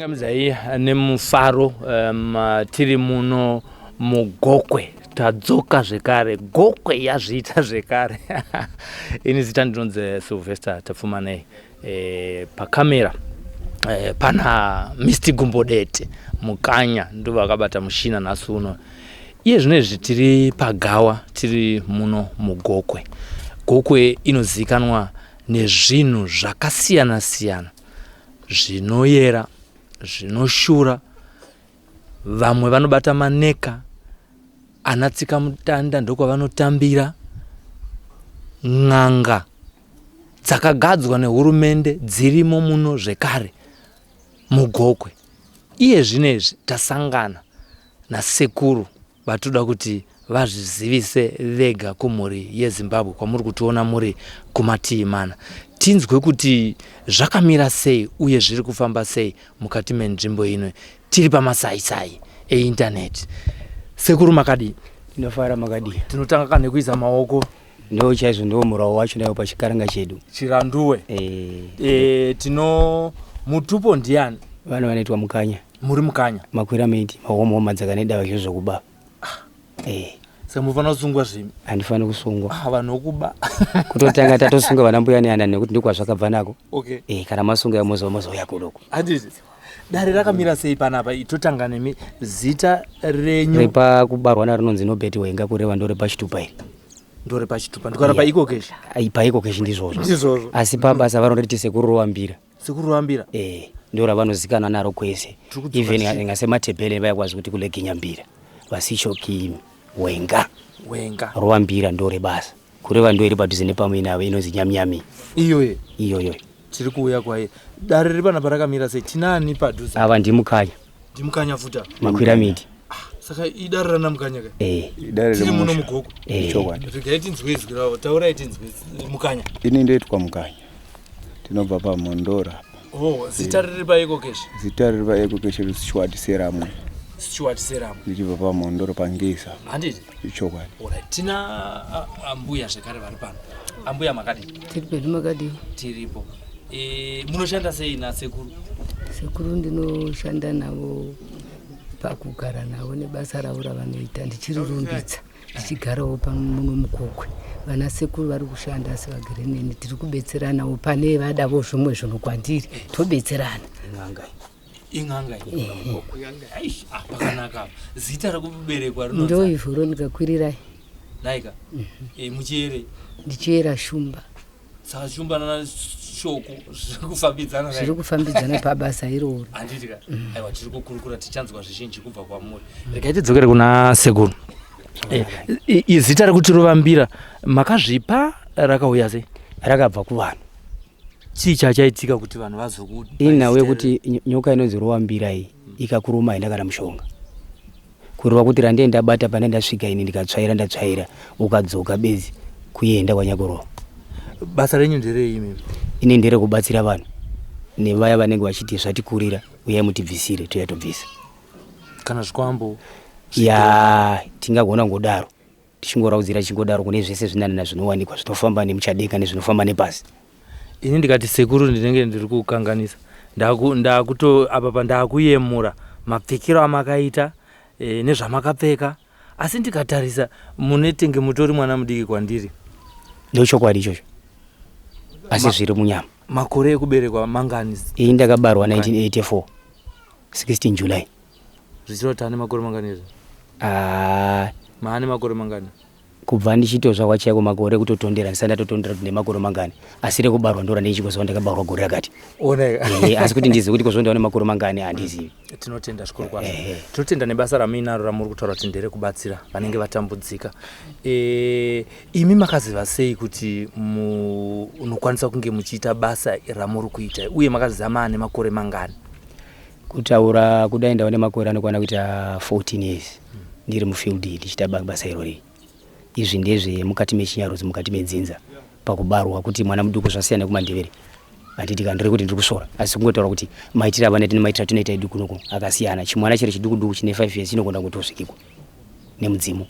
Tinokuchingamidzai nemufaro tiri muno muGokwe. Tadzoka zvekare, Gokwe yazviita zvekare. Ini zita ndinonzi Sylvester Tapfumanei. Pakamera pana Mr Gumbodete Mukanya ndo vakabata mushina nhasi uno. Iye zvino izvi tiri pagawa, tiri muno muGokwe. Gokwe inozivikanwa nezvinhu zvakasiyana siyana zvinoyera, zvinoshura. Vamwe vanobata maneka, ana tsikamutanda ndokwavanotambira, n'anga dzakagadzwa nehurumende dzirimo muno zvekare muGokwe. Iye zvino izvi tasangana nasekuru vatoda kuti vazvizivise vega kumhuri yeZimbabwe kwamuri kutiona muri kumatii mana. Tinzwe kuti zvakamira sei uye zviri kufamba sei mukati menzvimbo ino. Tiri pamasaisai eindaneti. Sekuru makadii? Tinofara, makadii? Tinotanga ka nekuisa maoko. Ndo chaizvo, ndo murawo wacho nayo pachikaranga chedu. Chiranduwe. Tino mutupo ndiani? Vana vanoitwa Mukanya. Muri Mukanya? Makwira miti, mahomhoma dzakaneda zvo zvokuba. Saka munofanira kusungwa zvimi? Handifaniri kusungwa. Ah, vanhu vokuba. Kutotanga tatosunga vana mbuya neana nekuti ndokwazvakabva nako. Okay. Kana masunga mozova mozouya kunoku. Handiti. Dare rakamira sei panapa? Totanga nemi, zita renyu. Repakubarwa narinonzi Nobert Wenga, kureva ndo repachitupa iri. Ndo repachitupa. Ndikwana pa Ecocash. Ai, pa Ecocash ndizvozvo. Ndizvozvo. Asi pabasa vanoriti Sekuru Rovambira. Sekuru Rovambira? Ndo ravanozikanwa naro kwese. Tiri kudzoka Even ngasematebhele vayakwazi kuti kuleginyambira. Vasichoki Wenga. Wenga. Rovambira ndo rebasa. Kureva ndo iri padhuze nepamwe navo inonzi Nyamnyami. Iyoyo. Iyoyo. Tiri kuuya kwaye. Dare riri panapa rakamira sei? Tinani padhuze? Ava ndiMukanya. NdiMukanya futa. Makwira miti. Saka idare rana Mukanya ka? Idare Tiri muno remusha. muGokwe. Chokwadi. Regai tinzwe izwi ravo. Taurai tinzwe Mukanya. Ini ndoitwa Mukanya. Tinobva paMhondoro apa. Oh, zita riri pa Ecocash. Zita riri pa Ecocash Stuart Seramwe. Stuart Seramwe. Ndichibva paMhondoro paNgeza. Handiti? Chokwadi. Alright. Tina ambuya zvekare vari pano. Ambuya makadii? Tiri pedu, makadii? Tiripo. Munoshanda sei nasekuru? Sekuru ndinoshanda navo pakugara navo nebasa ravo ravanoita, ndichirirumbidza, ndichigarawo muno muGokwe. Vana sekuru vari kushanda asi vagere neni, tiri kubetseranawo pane vadavo zvimwe zvinhu kwandiri, tobetserana. N'anga. In'anga iyi. Aish, ah, pakanaka apa. Zita rekuberekwa rinonzi Ndoi Veronica Kwirirai. Naika. Muchiyere. Ndichiyera shumba. Saka shumba nana shoko zviri kufambidzana. Zviri kufambidzana pabasa iroro. Handiti ka? Aiwa, tiri kukurukura, tichanzwa zvizhinji kubva kwamuri. Regai tidzokere kuna sekuru. Zita rekuti Rovambira makazvipa, rakauya sei? Rakabva kuvanhu. Chii chachaitika kuti vanhu vazoku Inhau yekuti nyoka inonzi Rovambira iyi ikakuruma haina kana mushonga. Kureva kuti randee ndabata pane ndasvika ini ndikatsvaira ndatsvaira ukadzoka bedzi kuenda kwanyakurova. Basa renyu nderei imimi? Ini nderekubatsira vanhu nevaya vanenge vachiti zvatikurira, uyai mutibvisire, toya tobvisa. Kana zvikwambo? Ya, tingagona ngodaro tichingoraudzira tichingodaro kune zvese zvinanana zvinowanikwa zvinofamba nemuchadenga nezvinofamba nepasi. Ini ndikati sekuru ndinenge ndiri kukanganisa. Ndakuto apa pandakuyemura mapfekero amakaita nezvamakapfeka, asi ndikatarisa munetenge mutori mwana mudiki kwandiri. Ndochokwadi ichocho, asi zviri munyama. Makore ekuberekwa mangani? Ini ndakabarwa 1984 16 July. Zvichireva kuti ane makore mangani izvo? Ah. Maane makore mangani? Kubva ndichitozvarwa chaiko makore ekutotondera ndisati ndatotondera kuti nemakore mangani, asi rekubarwa ndora ndichingozwa ndakabarwa gore rakati. Asi kuti ndizive kuti kozvo ndaone makore mangani handizivi. Tinotenda zvikuru kwazvo. Tinotenda nebasa ramuinaro ramuri kutaura kuti nderekubatsira vanenge vatambudzika. Imi makaziva sei kuti munokwanisa kunge muchiita basa ramuri kuita, uye makaziva maane makore mangani? Kutaura kudai ndava nemakore anokwana kuita 14 years ndiri mufield ndichiita basa irori. Izvi ndezvemukati mechinyarudzi, mukati medzinza pakubarwa kuti mwana muduku zvasiyana nekuMandevere. Handiti ka ndiri kuti ndiri kusvora, asi kungotaura kuti maitiro avanoita nemaitiro atinoita edu kunoku akasiyana. Chimwana chiri chiduku duku chine 5 years chinogona kutosvikikwa nemudzimu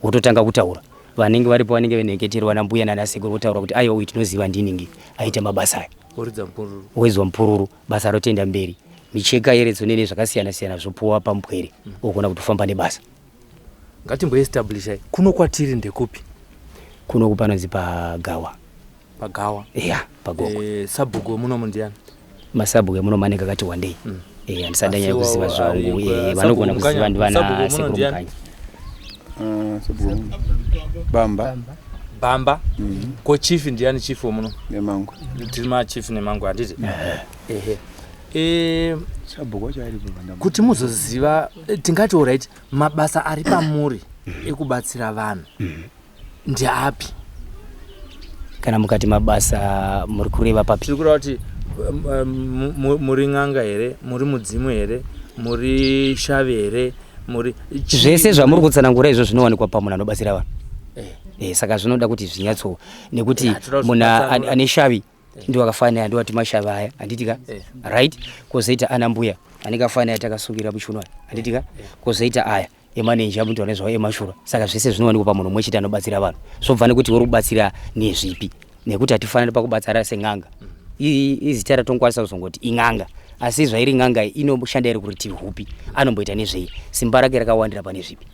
wototanga kutaura. Vanenge varipo vanenge venheketero vana mbuya nana sekuru votaura kuti aiwa uyu tinoziva ndiningi aita mabasa aya. Woridza mupururu. Woidzwa mupururu, basa rotoenda mberi. Micheka yeredzo nene zvakasiyana siyana zvopuwa pamupwere ogona kutofamba nebasa. Ngatimboestablishai kuno kwatiri ndekupi? Kuno panonzi paGawa. PaGawa. Eya, paGokwe. E, sabhuku wemunomu ndiani? Masabhuku emunomu anenge akati wandei. Eh, handisati ndanyanya kuziva zvangu. Eh, vanogona kuziva ndivana sekuru Mukanya. Ah, sabhuku Bamba. Bamba. Ko chief ndiani chief wemuno? Nemangwe. Tiri machief Nemangwe handiti? Ehe. E, Sabhuku wacho aripo panda. Kuti muzoziva tingati alright mabasa ari pamuri ekubatsira vanhu ndeapi? Kana mukati mabasa muri kureva papi? Tiri kureva kuti muri n'anga here, muri mudzimu here, muri shavi here, muri Zvese zvamuri kutsanangura izvo zvinowanikwa pamunhu anobatsira vanhu. Saka zvinoda kuti zvinyatso nekuti Yeah, toda munhu kuzvipatsanura. ane shavi ndiwo akafanira, ndiwo ati mashavi aya handiti ka? Right, kozoita ana mbuya anenge afanira takasungira muchiuno aya handiti ka? Kozoita aya emanenji amuti ane zvavo emashura. Saka zvese zvinowanikwa pamunhu umwe chete anobatsira vanhu, zvobva nekuti uri kubatsira nezvipi, nekuti hatifaniri pakubatsira sen'anga. Izita ratongokwanisa kuzongoti in'anga, asi zvairi n'anga inoshanda iri kurutivi hupi, anomboita nezvei, simba rake rakawandira pane zvipi.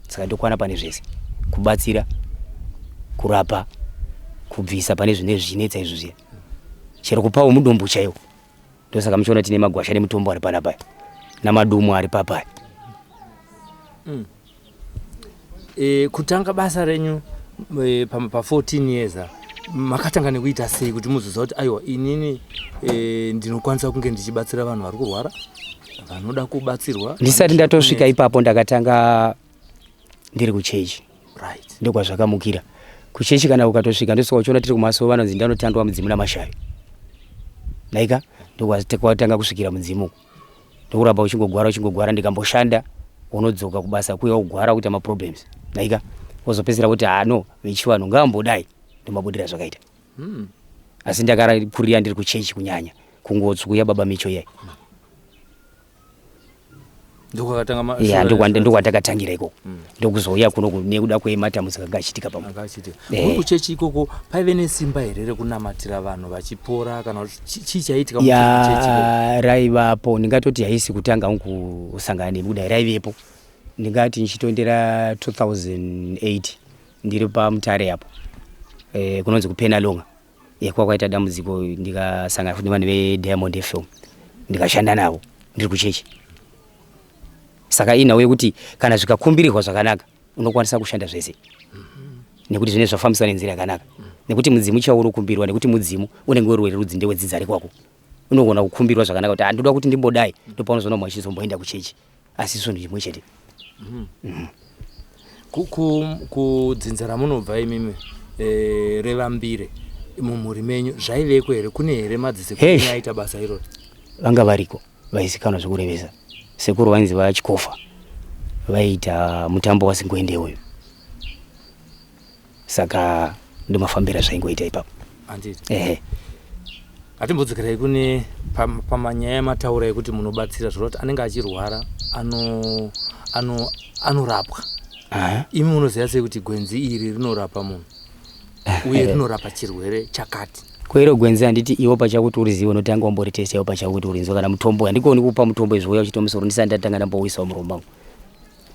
Saka ndokwana pane zvese, kubatsira, kurapa, kubvisa pane zvinenge zvichinetsa izvo zviya, chero kupawo mudumbu chaiwo. Ndosaka muchiona tine magwasha nemutombo ari panapa namadumu ari papa. E, kutanga basa renyu pa 14 years makatanga nekuita sei kuti muzoziva kuti aiwa inini ndinokwanisa kunge ndichibatsira vanhu vari kurwara, vanoda kubatsirwa? Ndisati ndatosvika ipapo ndakatanga ndiri kuchechi. Right. Ndokwazvakamukira kuchechi. Kana ukatosvika ndosvika uchiona tiri kumasowe, vanonzi ndanotandwa mudzimu namashavi naika, ndokwatanga kusvikira mudzimu uku, ndokuramba uchingogwara uchingogwara. Ndikamboshanda, unodzoka kubasa kuya ugwara kuita maproblems naika, wozopedzisira kuti hano vechivanhu ngavambodai, ndomabudira zvakaita. Asi ndakarakurira ndiri kuchechi, kunyanya kungotsvu yababa Micho iyai. Ndokwakatanga Ya, ndokwandakatangira ikoko, ndokuzouya kuno nekuda kwematambudziko anga achiitika pamwe. Anga achiitika. Muri kuchechi ikoko paive nesimba here rekunamatira vanhu vachipora, kana kuti chii chaiitika muchechi ikoko? Ya, raivapo. Ndingatoti haisi kutanga kusangana nemi kudai, raivepo. Ndingati ndichitondera 2008 ndiri paMutare apo, kunonzi kuPenalonga, kwakwaita dambudziko, ndikasangana futi nevanhu veDiamond FM, ndikashanda navo ndiri kuchechi. Saka inhau yekuti kana zvikakumbirirwa zvakanaka unokwanisa kushanda zvese, nekuti zvinenge zvafambiswa nenzira yakanaka, nekuti mudzimu chaiwo unokumbirwa, nekuti mudzimu unenge uri werudzi ndewedzinza rekwako. Unogona kukumbirwa zvakanaka kuti handoda kuti ndimbodai, ndopaunozoona mumwe achizomboenda kuchechi, asi zvinhu chimwe chete. Kudzinza ramunobva imimi, reVambire, mumhuri menyu zvaiveko here? Kune here madzisekuru Eish. aita basa iroro? Vanga variko, vaizikanwa zvekurevesa. Sekuru vainzi vaChikofa, vaiita mutambo waSingwende uyu. Saka ndomafambira zvaingoita ipapo. Handiti? Ehe. Hatimbodzokerai kune pamanyaya amataura ekuti munobatsira, zvoreva kuti anenge achirwara anorapwa. Imi munoziva sei kuti gwenzi iri rinorapa munhu uye rinorapa chirwere chakati? Kwero gwenzi handiti iwo pachako kuti urizive, unotanga wamboritesta iwo pachako kuti urinzwa. Kana mutombo, handikoni kupa mutombo izvo uya uchita musoro ndisati ndatanga ndambouisawo muromo mangu.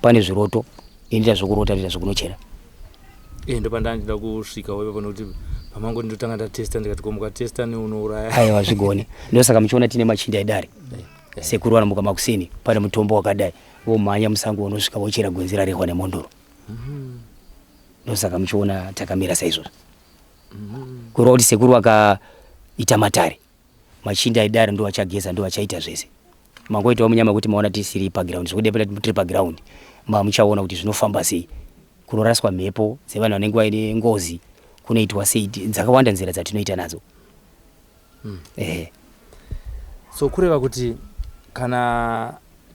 Pane zviroto, inoita zvokurota, inoita zvokunochera. Iye ndopandandida kusvika ipapo, nekuti pamangoti ndotanga ndatesta, ndikati ko mukatesta neunouraya? Aiwa, zvigone. Ndosaka muchiona tine machinda edare. Sekuru vanomuka makuseni, pane mutombo wakadai, vomhanya musango, unosvika vochera gwenzi rarehwa nemhondoro. Ndosaka muchiona takamira saizvozvo, kureva kuti sekuru vakaita matare, machinda edare ndo vachageza, ndo vachaita zvese. Mangoitawo munyama kuti maona tisiri paground, zvekuti tiri paground mamuchaona kuti zvinofamba sei, kunoraswa mhepo dzevanhu vanenge vaine ngozi kunoitwa sei. Dzakawanda nzira dzatinoita nadzo. Ehe. So kureva kuti kana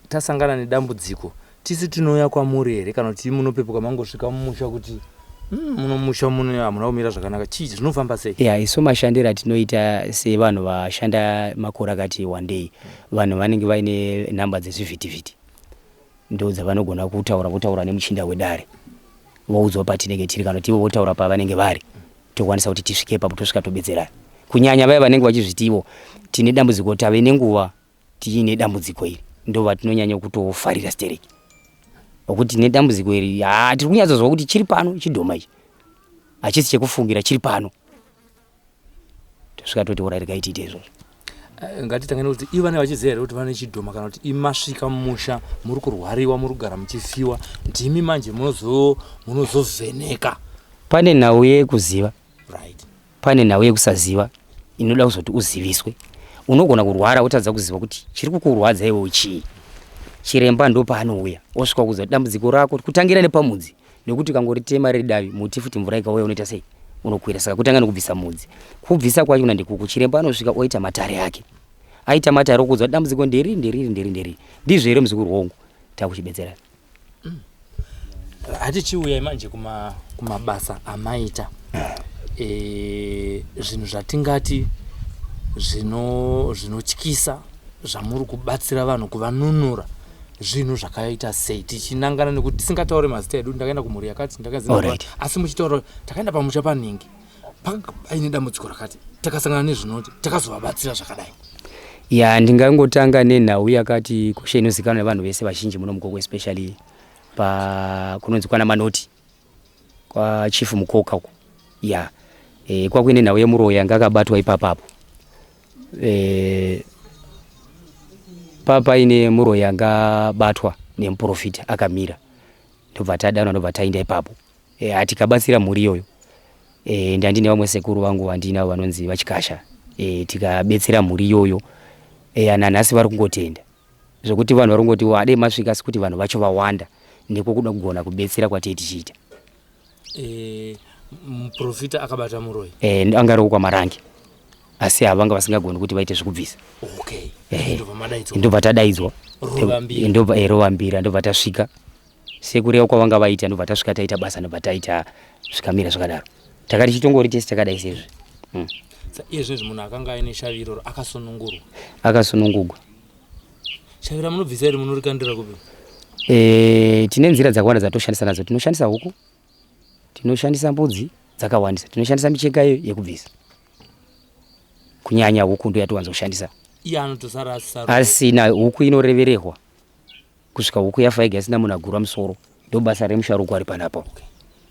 tasangana nedambudziko tisu tinouya kwamuri here, kana kuti munopepuka mangosvika mumusha kuti muno musha muno hamuna kumira zvakanaka, chii zvinofamba sei? Ya, isu mashandiro atinoita sevanhu vashanda makore akati wandei, vanhu vanenge vaine nhamba dzezvivhitivhiti, ndo dzavanogona kutaura, votaura nemuchinda wedare, voudzwa patinenge tiri, kana kuti ivo votaura pavanenge vari, tokwanisa kuti tisvike ipapo, tosvika tobetserana, kunyanya vaya vanenge vachizviti ivo tine dambudziko, tave nenguva. Tiine dambudziko iri, ndo vatinonyanya kutofarira stereki, nokuti tine dambudziko iri. Ha, tiri kunyatsozwa kuti chiri pano chidhoma ichi, hachisi chekufungira, chiri pano. Tosvika toti ora, regai tiite izvozvo. Ngatitange nekuti ivo vane vachiziva here kuti vane chidhoma, kana kuti imasvika mumusha muri kurwariwa, muri kugara muchifiwa, ndimi manje munozovheneka? Pane nhau yekuziva, pane nhau yekusaziva inoda kuzoti uziviswe. Unogona kurwara wotadza kuziva kuti chiri kukurwadza iwewe chii. Chiremba ndo paanouya osvika kuudza kuti dambudziko rako, kutangira nepamudzi, nekuti ukangoritema riri davi muti futi, mvura ikauya unoita sei? Unokwira. Saka kutanga nekubvisa mudzi. Kubvisa kwacho ndikuku chiremba anosvika oita matare ake. Aita matare, okuudza kuti dambudziko nderiri, nderiri, nderiri, nderiri. Ndizvo here, muzukuru? Hongu. Takuchibetsera. Hatichiuyai manje kumabasa amaita, zvinhu zvatingati zvinotyisa zvamuri kubatsira vanhu kuvanunura, zvinhu zvakaita sei? Tichinangana nekuti tisingatauri mazita edu, ndakaenda kumhuri yakati, ndakazi, asi muchitaura, takaenda pamusha panhingi, paine dambudziko rakati, takasangana nezvinoti, takazovabatsira zvakadai. Ya, ndingangotanga nenhau yakati kosha inozikanwa nevanhu vese vazhinji muno muGokwe, especially pa kunonzi kwana Manoti, kwaChief Mukoka uko. Ya, kwakuine nhau yemuroyi yanga akabatwa ipapapo. Papaine muroyi anga abatwa nemuprofita akamira, ndobva tadanwa, ndobva taenda ipapo. Tikabatsira mhuri iyoyo. Ndandine vamwe sekuru vangu vandinavo vanonzi VaChikasha. Tikabetsera mhuri iyoyo. Nanhasi vari kungotenda zvekuti vanhu vari kungoti wadei masvika, asi kuti vanhu vacho vawanda ndiko kuda kugona kubetsera kwatei tichiita. Muprofita akabata muroyi? Anga ari kwaMarange, asi havanga vasingagoni kuti vaite zvekubvisa. Ndobva madaidzwa? Ndobva tadaidzwa. Rovambira. Ndobva rovambira, ndobva tasvika sekureva kwavanga vaita, ndobva tasvika taita basa, ndobva taita zvikamira zvakadaro. Takati chitongori tese takadai sezvi. Iye zvinezvi munhu akanga aine shavi iroro akasunungurwa? Akasunungurwa. Shavi ramunobvisa iri munorikandira kupi? Tine nzira dzakawanda dzatoshandisa nadzo. Tinoshandisa huku, tinoshandisa mbudzi dzakawandisa, tinoshandisa micheka iyo yekubvisa. Kunyanya huku ndo yatowanza kushandisa. Iye anotosara asisaro? Asina. Huku inoreverehwa kusvika huku yafa yega isina munhu agurwa musoro. Ndo basa remusharukwa ari panapa.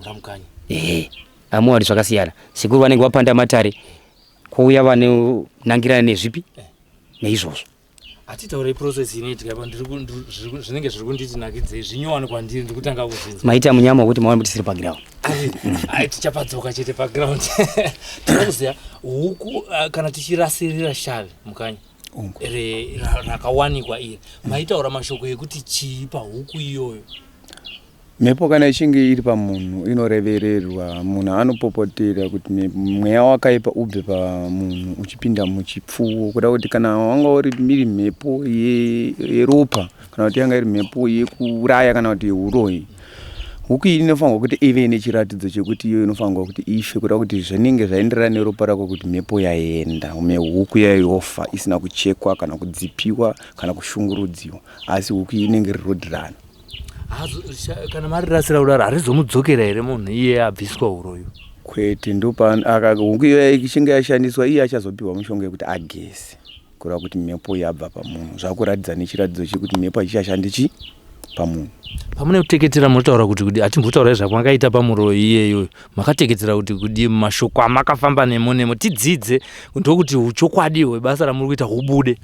Ngamukanyi. Ehe, amuwari zvakasiyana. Sekuru vanenge vapanda matare, kwouya vanonangirana nezvipi neizvozvo. Hatitaurei process inoitika apa. Zvinenge zviri kunditi nakidzei, zvinyowani kwandiri, ndiri kutanga kuzvinzwa. Maita munyama wekuti maona kuti tisiri paground. Ai, tichapadzoka chete paground. Tinoda kuziva huku, kana tichirasirira shavi, Mukanya, rakawanikwa iri, maitaura mashoko ekuti chii pahuku iyoyo? Mhepo kana ichinge iri pamunhu inorevererwa. Munhu anopopotera kuti mweya wakaipa ubve pamunhu uchipinda muchipfuwo, kuda kuti kana wanga uri iri mhepo yeropa, kana kuti yanga iri mhepo yekuuraya, kana kuti yeuroyi, huku iyi inofanirwa kuti ive nechiratidzo chekuti iyo inofanirwa kuti ife, kuda kuti zvinenge zvaenderana neropa rako, kuti mhepo yaenda mehuku yayofa isina kuchekwa kana kudzipiwa kana kushungurudziwa, asi huku iyi inenge iri roadrunner. Kana marirasira kudaro, harizomudzokera here munhu iye abviswa uroyi? Kwete, ndopa huku iyo ichinge yashandiswa, iye achazopiwa mushonga yekuti ageze, kureva kuti mhepo yabva pamunhu. Zvakuratidza nechiratidzo chekuti mhepo haichashandi chi pamunhu. Pamunoteketera munotaura kuti kudi? Hatimbotaura zvamakaita pamuroyi iyeyo. Makateketera kuti kudi, mashoko amakafamba nemo nemo, tidzidze ndokuti uchokwadi hwebasa ramuri kuita hubude.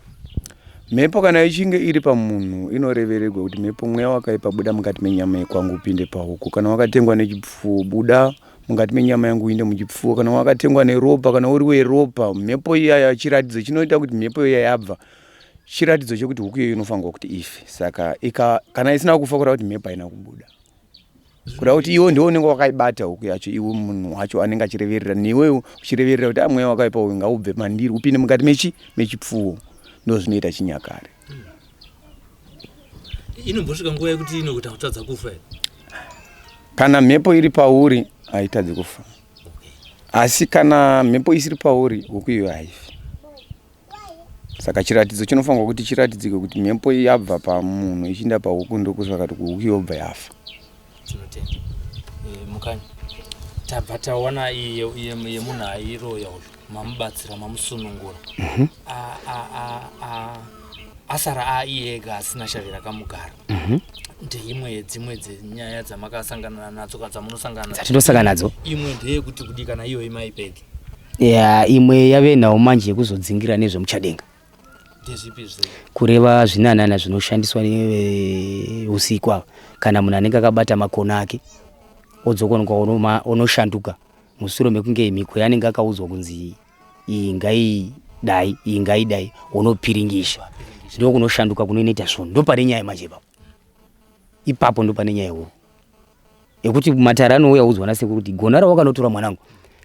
Mhepo kana ichinge iri pamunhu inorevererwa kuti mhepo, mweya wakaipa, buda mukati menyama yekwangu upinde pahuku. Kana wakatengwa nechipfuwo, buda mukati menyama yangu uinde muchipfuwo. Kana wakatengwa neropa, kana uri weropa, mhepo iyaya, chiratidzo chinoita kuti mhepo iya yabva, chiratidzo chekuti huku iyoyo inofanirwa kuti ife. Saka kana isina kufa, kureva kuti mhepo haina kubuda, kureva kuti iwe ndiwe unenge wakaibata huku yacho. Iwe munhu wacho anenge achireverera, newewo uchireverera kuti amweya wakaipa uyu ngaubve mandiri upinde mukati mechipfuwo. Ndo zvinoita chinyakare. Inombosvika nguva yekuti inokuita kutadza kufa here? Kana mhepo iri pauri haitadzi kufa, asi kana mhepo isiri pauri, huku iyo haifi. Saka chiratidzo chinofanirwa kuti chiratidzike kuti mhepo yabva pamunhu ichiinda pahuku, ndokusaka kuti huku yobva yafa. Tinotenda. Mukanya, tabva tawana iyi yemunhu airoya uyu, mamubatsira, mamusunungura. Asara aiye ega asina shavi rakamugara. Ndeimwe yedzimwe dzenyaya dzamakasangana nadzo kana dzamunosangana nadzo. Dzatinosangana nadzo. Imwe ndeyekuti kudii kana iyoyi maipedza? Ya, imwe yave nhau manje yekuzodzingira nezvemuchadenga. Ndezvipi zve? Kureva zvinanana zvinoshandiswa neusiku ava kana munhu anenge akabata makona ake odzokonoka onoshanduka mushure mekunge mhiko yaanenge akaudzwa kunzi iyi ngaidai iyi ngaidai wonopiringisha ndokunoshanduka kunoinoita zvinhu ndopane nyaya manje ipapo ipapo ndopane nyaya huru yekuti matare anouya udzwa nasekuru kuti gona rawakanotora mwanangu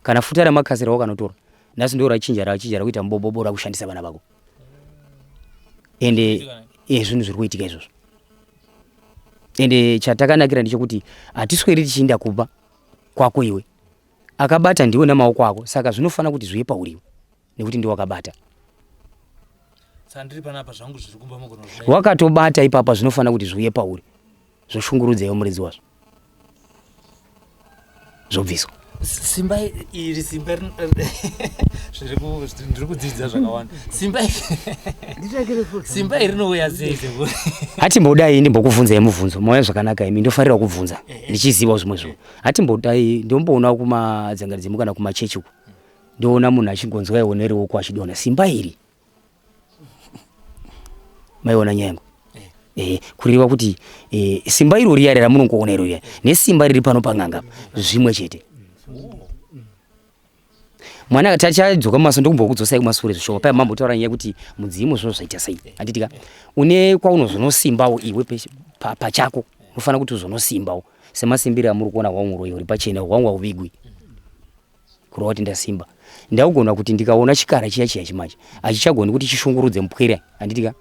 kana futa ramakasi rawakanotora nhasi ndo rachinja rachinja rakuita mubobobo rakushandisa vana vako ende zvinhu zviri kuitika izvozvo ende chatakanakira ndechekuti hatisweri tichiinda kuba kwako iwe Akabata ndiwe namaoko ako saka zvinofanira kuti zviuye pauriwe nekuti ndiwe wakabata. Saka ndiri panapa zvangu zviri kumba mogona kuzvidai. Wakatobata ipapa zvinofanira kuti zviuye pauri zvoshungurudza iwe muridzi wazvo zvobviswa. Simba iri simba zviri ndiri kudzidza zvakawanda. Simba simba iri rinouya sei sekuru? Hatimbodai ndimbokuvhunzai mubvunzo mauya zvakanaka imi ndofarira kubvunza ndichiziva zvimwe zvinhu. Hatimbodai ndomboona kumadzangaridzimu kana kumachechi uko ndoona munhu achingonzwa iwo neruoko achidonha simba iri maiona nyaya yangu eh, kureva kuti eh, simba iro riya ramunongoona iro riya nesimba riri pano pan'anga zvimwe chete mwana tachadzoka mumaso ndokumbokudzosai kumasure zvishoma paya mambotaura nyaya yekuti mudzimu zvino zvaita sei handiti ka une kwaunozonosimbawo iwe pachako unofanira kuti uzonosimbawo Semasimbire amuri kuona hwangu uroyi huri pachena hwangu hauvigwi. Kureva kuti ndasimba. Ndakugona kuti ndikaona chikara chiya chiya chimanje hachichagoni kuti chishungurudze mupwere handiti ka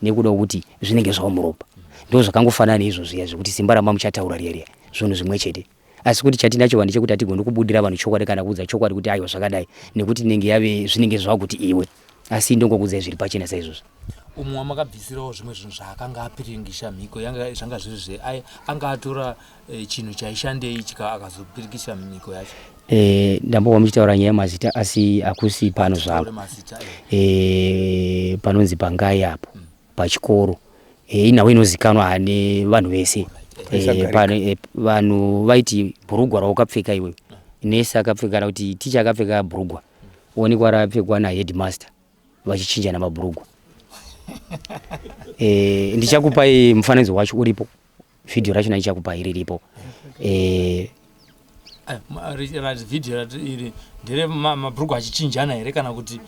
nekuda kwekuti zvinenge zvava muropa. Ndozvakangofanana neizvo zviya zvekuti simba ramamuchataura riya riya zvinhu zvimwe chete. Asi kuti chatinacho vanhu chekuti hatigoni kubudira vanhu chokwadi kana kuudza chokwadi kuti aiwa zvakadai nekuti inenge yave zvinenge zvava kuti iwe asi ndongokuudzai zviri pachena saizvozvo. Umwe wamakabvisirawo zvimwe zvinhu zvaakanga apiringisha mhiko yanga zvanga zviri zve ai anga atora eh, chinhu chaishandei chika akazopirikisha mhiko yacho. Eh, ndambohwa muchitaura nyaya yemazita asi hakusi pano zvako. Mazita eh. Eh, panonzi pangai apo mm. pachikoro eh, inhau inozikanwa nevanhu vese eh, pano eh, vanhu vaiti bhurugwa rawakapfeka iwe nesi akapfeka kana kuti ticha akapfeka bhurugwa onekwa rapfekwa naheadmaster vachichinjana mabhurugwa eh, ndichakupai mufananidzo wacho uripo Video racho ndichakupai riripo. Eh, video iri ndere mabhurugwa achichinjana here kana kuti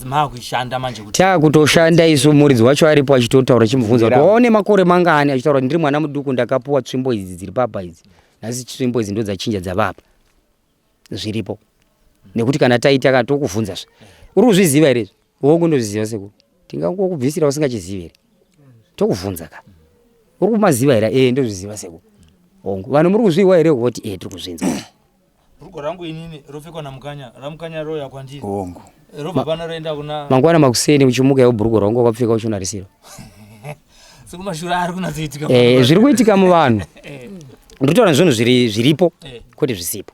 maakushanda manje kuti takutoshanda isu muridzi wacho aripo achitotaura chimubvunza kuti waone makore mangani achitaura kuti ndiri mwana muduku ndakapuwa tsvimbo idzi dziri papa idzi nhasi tsvimbo idzi ndodzachinja dzavapa zviripo nekuti kana taita kana tokuvhunza zve uri kuzviziva here izvi hongu ndozviziva sekuru tingangokubvisira usingachizivi here tokuvhunza ka uri kumaziva here ee ndozviziva sekuru hongu vanhu muri kuzvihwa here voti ee tiri kuzvinzwa bhurugwa rangu inini ropfekwa namukanya ramukanya roya kwandiri hongu robva pano roenda kuna mangwana makuseni uchimuka iwe bhurugwa rangu wakapfeka uchonarisira sekumashura ari kunatsoitika eh, zviri kuitika muvanhu eh. ndinotaura zvinhu zviripo eh. kwete zvisipo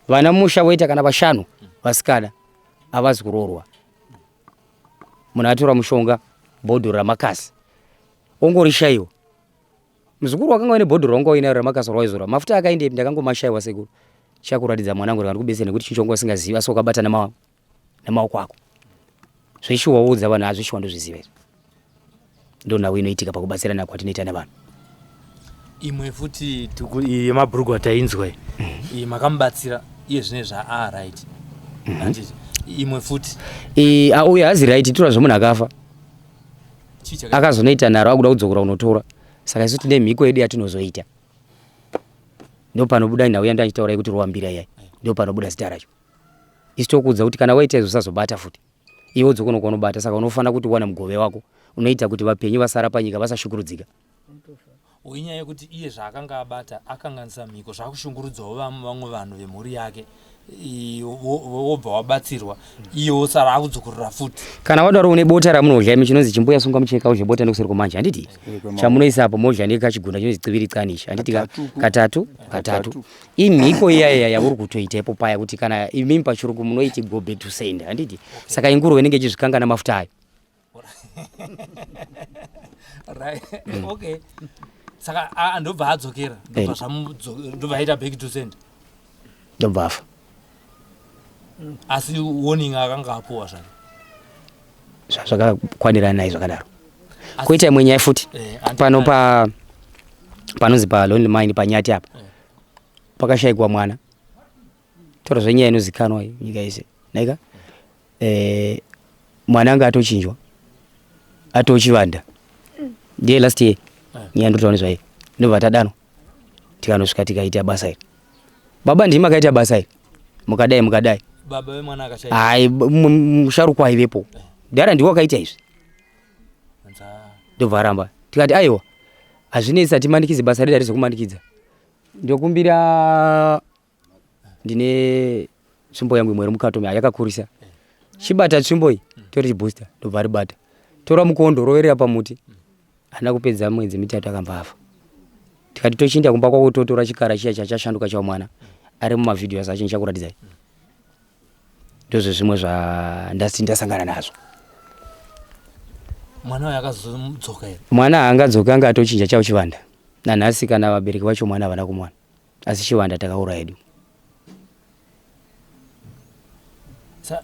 vana musha voita kana vashanu vasikana havazi kuroorwa munhu atora mushonga bhodhoro ramakasi ongorishaiwa muzukuru wakanga uine bhodhoro wanga uinayo ramakasi rawaizora mafuta akaendepi ndakangomashaiwa sekuru chakuratidza mwanangu ndikandikubetsera nekuti chinhu chonga usingazivi asi wakabata nemaoko ako zveshuwa woudza vanhu hazveshuwa ndozviziva izvi ndonhau inoitika pakubatsirana kwatinoita nevanhu imwe futi tuku iyi yemabhurugwa tainzwa iyi mhm. iyi makamubatsira iye zvine zvaa right mhm. imwe futi uyu hazi right tora zvemunhu akafa akazonoita nharo akuda kudzokera kunotora saka isu tine mhiko yedu yatinozoita ndopanobuda nhau yandachitaura yekuti rowambira iyai ndopanobuda zita racho isu tokuudza kuti kana waita izvo usazobata futi iwe udzokonoka unobata saka unofanira kuti uwane mugove wako unoita kuti vapenyu vasara panyika vasashukurudzika. Inyaya yekuti iye zvaakanga abata akanganisa mhiko, zvakushungurudzawo vamwe vanhu vemhuri yake, wobva wabatsirwa, iye wosara akudzokorora futi. Kana wadaro une bota ramunodya imi, chinonzi chimbuya sunga mucheka udye bota nekuseri kwamanje, handiti? Chamunoisa apo modya nekachigunda chinonzi chiviri chani ichi, handiti? Katatu katatu. Imhiko iya iya yauri kutoita ipo paya, kuti kana imimi pachirungu munoiti go back to sender, handiti? Saka inguruve inenge ichizvikanga namafuta ayo. Right, okay, saka ndobva adzokera, ndobva ndobva aita back to send. Ndobva afa. Asi warning akanga apuwa zvake. Zvakakwanirana naye zvakadaro. Koita imwe nyaya futi. Pano pa panonzi pa Lonely Mind panyati apa, pakashayikwa mwana. Tora zvenyaya inozikanwa iyi nyika yese naika. Mwana anga atochinjwa, atochivanda, ndiye last year. Nyaya ndotaura nezvayo, ndobva tadanwa, tikanosvika, tikaita basa iri. Baba, ndimi makaita basa iri, mukadai mukadai. Baba vemwana akashaya? Hai, musharukwa aivepo dhara, ndiwo akaita izvi. Ndobva aramba. Tikati aiwa, hazvinetsi, hatimanikidzi, basa redu harizokumanikidza. Ndokumbira, ndine tsvimbo yangu imwe iri mukati umu yakakurisa, chibata tsvimbo iyi, tori chibooster. Ndobva aribata, tora mukondo, roverera pamuti. Haana kupedza mwedzi 3 akambva afa. Tikati tochiinda kumba kwako, totora chikara chiya chachashanduka chava mwana ari mumavhidhios acho, ndichakuratidzai. Ndozvezvimwe zvandati ndasangana nazvo. Mwana uyo akazodzoka here? Mwana haangadzoki, anga atochinja chavo chivanda. Nanhasi kana vabereki vacho mwana havana kumwana, asi chivanda takaura hedu. Ya,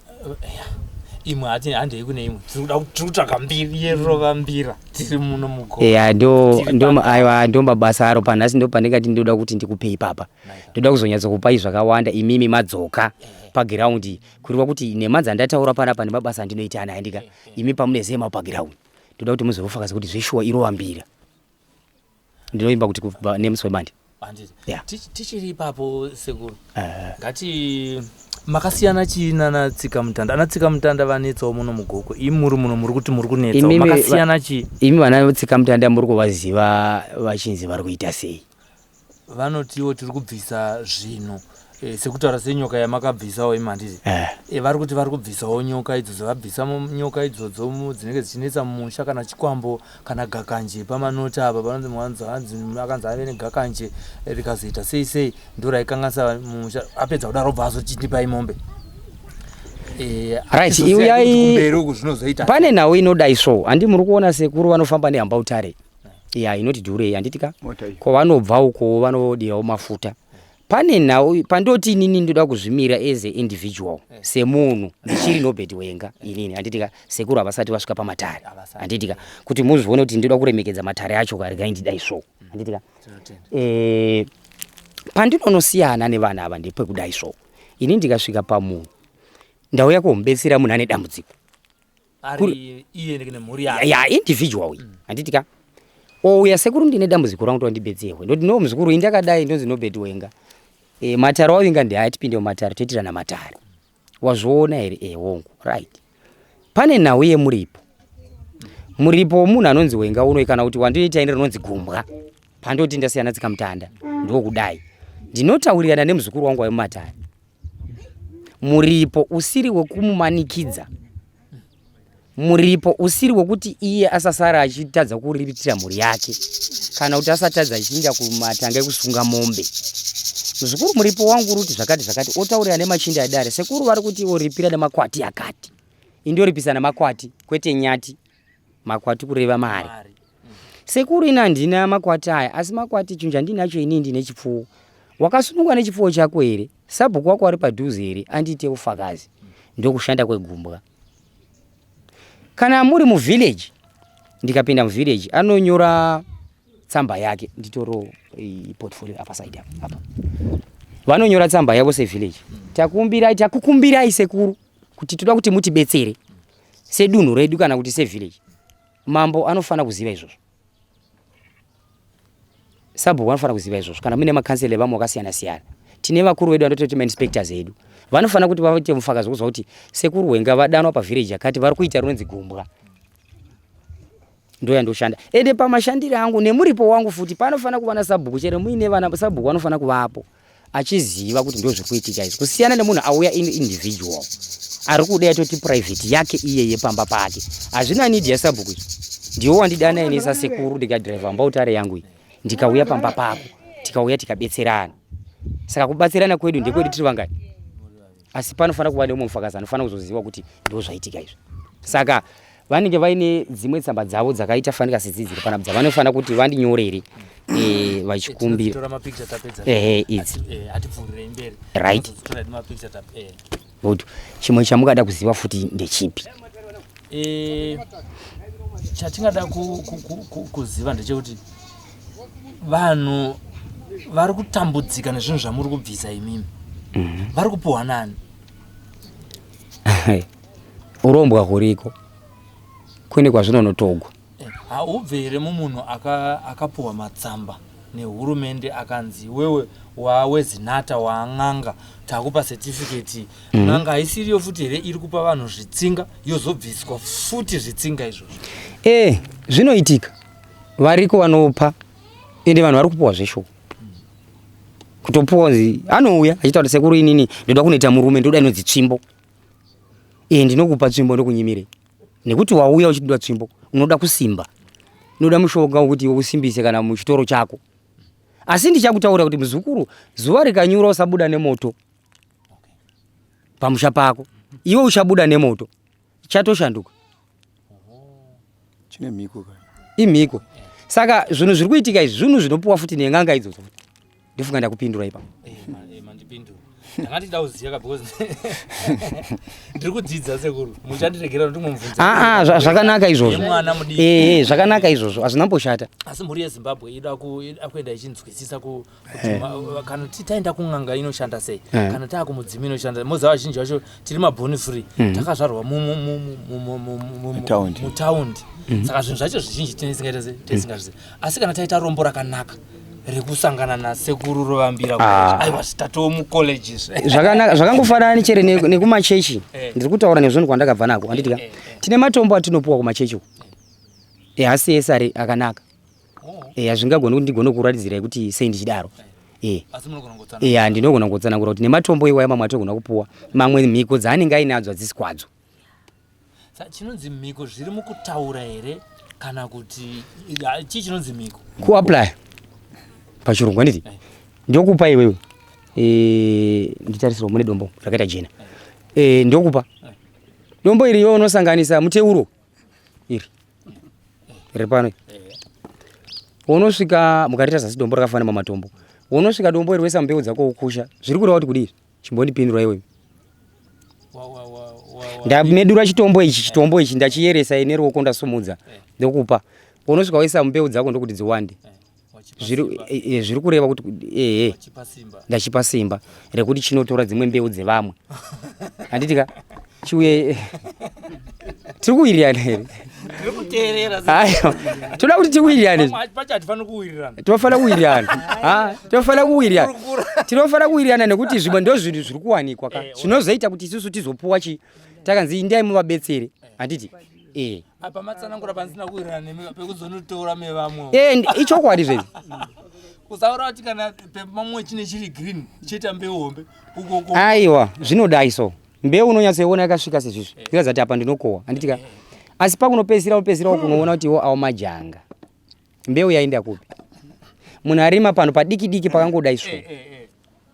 imwe hati handei kune imwe, tiri kuda, tiri kutsvaga mbiri yerova mbira, tiri muno mugo. Ya, ndo ndo aiwa, ndo mabasa aro panhasi. Ndo pandingati ndoda kuti ndikupei ipapa, ndoda kuzonyatsokupai zvakawanda imimi madzoka pagiraundi, kureva kuti nhema dzandataura panapa nemabasa andinoita ana andika imi pamunezema pagiraundi, ndoda kuti muzofakaza kuti zveshuwa irova mbira. Ndinoimba kuti kubva nemusi wemande. Handiti? Yeah. Tichiri ipapo sekuru, ngati makasiyana chii nana Tsika Mutanda? Ana Tsika Mutanda vanetsawo muno muGokwe, imi muri muno muri kuti muri kunetsawo. Makasiyana chii? Imi vana Tsika Mutanda muri kuvaziva vachinzi vari kuita sei? Vanotiwo tiri kubvisa zvinhu, sekutaura senyoka yamakabvisawo imi, handiti? Vari kuti vari kubvisawo nyoka idzodzo, vabvisa nyoka idzodzo dzinenge dzichinetsa mumusha, kana chikwambo kana gakanje. Pamanoti apa panonzi mwanzo hanzi akanzi ave negakanje, rikazoita sei sei, ndo raikanganisa mumusha. Apedza kudaro obva azochitipai mombe. Right, Tizoziva kuti kumberi uku zvinozoita. Pane nhau inodai so, handi muri kuona sekuru vanofamba nehambautare ya inoti dhurei, handiti ka? Mota iyi. Kwavanobva uko vanodirawo mafuta. Pane nhau pandoti inini ndoda kuzvimira as a individual, semunhu ndichiri Nobert Wenga inini, handiti ka? Sekuru havasati vasvika pamatare. Havasati. Handiti ka? Kuti muzvione kuti ndoda kuremekedza matare acho ka, regai ndidai so, handiti ka? Tinotenda. Pandinonosiyana nevana ava ndepekudai so, ini ndikasvika pamunhu, ndauya komubetsera munhu ane dambudziko. Ari iye nemhuri yake. Ya, individual iyi, handiti ka? Ouya, sekuru, ndine dambudziko rangu, tondibetserwe. Ndoti no, muzukuru, ini ndakadai, ndonzi Nobert Wenga. Matare wavinga ndehaya, tipinde mumatare, toitirana matare. Wazviona here? Hongu. Right, pane nhau yemuripo. Muripo womunhu anonzi Wenga unoi, kana kuti wandinoita ini rinonzi gumbwa, pandoti ndasiyana Tsika Mutanda, ndokudai ndinotaurirana nemuzukuru wangu wemumatare muripo usiri wekumumanikidza, muripo usiri wekuti iye asasara achitadza kuriritira mhuri yake, kana kuti asatadza achiinda kumatanga ekusunga mombe. Muzukuru, muripo wangu uri kuti zvakati zvakati. Otaurira nemachinda edare, sekuru vari kuti oripira nemakwati akati, indoripisa nemakwati, kwete nyati, makwati kureva mari. Mari. Sekuru, ini handina makwati aya, asi makwati chinhu chandinacho inini ndine chipfuwo. Wakasunungwa nechipfuwo chako here? Sabhuku wako ari padhuze here? Andiite ufakazi. Ndokushanda kwegumbwa. Kana muri muvillage, ndikapinda muvillage, anonyora tsamba yake, nditoro portfolio apa side apa apa. Vanonyora tsamba yavo sevillage, takumbirai, takukumbirai sekuru kuti toda kuti mutibetsere sedunhu redu kana kuti sevillage. Mambo anofanira kuziva izvozvo, sabhuku anofanira kuziva izvozvo. Kana muine makansela evamwe vakasiyana siyana, tine vakuru vedu vanototi mainspectors edu, vanofanira kuti vaite mufakazi wekuzwa kuti sekuru Wenga vadanwa pavillage yakati, vari kuita rinonzi gumbwa. Ndoyandoshanda ende pamashandire angu nemuripo wangu futi panofanira kuva nasabhuku chero muine vana sabhuku vanofanira kuvapo achiziva kuti ndozviri kuitika izvi kusiyana nemunhu auya in individual ari kuda yatoti private yake iye yepamba pake hazvina need yasabhuku izvi ndiwo wandidana ini sasekuru ndikadriver mbautare yangu iyi ndikauya pamba pako tikauya tikabetserana saka kubatsirana kwedu ndekwedu tiri vangani asi panofanira kuva neumwe mufakazi anofanira kuzoziva kuti ndo zvaitika izvi saka vanenge vaine dzimwe tsamba dzavo dzakaita fanika sedzidzi dziri panapa dzavanofanira kuti vandinyorere eh, vachikumbira ehe idzi eh, right eh. good chimwe chamungada kuziva futi ndechipi chatingada kuziva ndechekuti vanhu vari kutambudzika nezvinhu zvamuri kubvisa imimi mhm. vari kupuhwa nani urombwa huriko kune kwazvinonotogwa eh, haubve here mumunhu akapuhwa matsamba nehurumende akanzi iwewe wawezinata waan'anga takupa certificate mhm. n'anga mm. haisiriyo futi here iri kupa vanhu zvitsinga yozobviswa futi zvitsinga izvozvo e zvinoitika variko vanopa ende vanhu vari kupuwa zveshuwa kutopuwa nzi anouya achitaura kuti sekuru inini ndoda kunoita murume ndoda inonzi tsvimbo e ndinokupa tsvimbo ndokunyimirei nekuti wauya uchitoda tsvimbo unoda kusimba unoda mushonga wekuti iwe usimbise kana muchitoro chako asi ndichakutaura kuti muzukuru zuva rikanyura usabuda nemoto pamusha pako iwe uchabuda nemoto chatoshanduka chine mhiko ka imhiko saka zvinhu zviri kuitika izvi zvinhu zvinopuwa futi nen'anga idzodzo futi ndifunga ndakupindura ipapo eh, eh, mandipindura ndanga ndichida kuziva ka because ndiri kudzidza sekuru muchandiregera kuti mumubvunze aa ah, zvakanaka izvozvo mwana mudiki eh zvakanaka izvozvo hazvina mboshata asi mhuri yezimbabwe ida kuenda ichinzwisisa ku kuti eh. kana taenda kun'anga inoshanda sei eh. kana taa kumudzimu inoshanda moziva vazhinji vacho tiri maboni free mm. takazvarwa mutaundi mm. saka zvinhu zvacho zvizhinji tinesingaita sei tisingazvizivi asi kana taita rombo rakanaka rekusangana nasekuru rovambira ah. aiwa tatoo mucollege zvakanaka zvakangofanana nechere nekumachechi eh. ndiri kutaura nezvinhu kwandakabva nako handitika tine matombo atinopuwa kumachechi uku haasi ese ari akanaka Eh, hazvingagoni kuti ndigone kuratidzirai kuti sei ndichidaro eh. Eh, ndinogona kutsanangura kuti nematombo iwaya mamwe atogona kupuwa mamwe mhiko dzaanenge ainadzo hadzisi kwadzo chinonzi mhiko zviri mukutaura here kana kuti chii chinonzi mhiko kuapply pachirungu handiti ndokupa iwewe nditarisirwa mune dombo rakaita jena ndokupa dombo iri iwe unosanganisa muteuro iri riri pano unosvika mukarita zasi dombo rakafanana mamatombo unosvika dombo iri wesa mbeu dzako ukusha zviri kureva kuti kudii chimbondipindura iwe ndamedura chitombo ichi chitombo ichi ndachiyeresa ine ruoko ndasumudza ndokupa unosvika waisa mbeu dzako ndokuti dziwande zviri eh, eh, zviri kureva kuti ehe ndachipa simba rekuti chinotora dzimwe mbeu dzevamwe handiti ka chiuye tiri kuwirirana here aiwa toda kuti tiwirirane tofanira kuwirirana tofanira kuwirirana tinofanira kuwirirana nekuti zvimwe ndo zvinhu zviri kuwanikwa ka eh, zvinozoita kuti isusu tizopuwa chi takanzi indai muvabetsere handiti eh apa matsanangura pandisina kuwirirana nemi pekuzonotora mevamwe eh ichokwadi zvezi kusaura kuti kana pemamwe chine chiri green choita mbeu hombe uko aiwa zvinodai so mbeu unonyatsoiona yakasvika sezvizvi eh. inoratidza kuti apa ndinokohwa handiti ka eh. asi pakunopedzisira unopedzisira kunoona kuti iwo awo majanga mbeu yaenda kupi munhu arima pano padiki diki pakangodai so eh,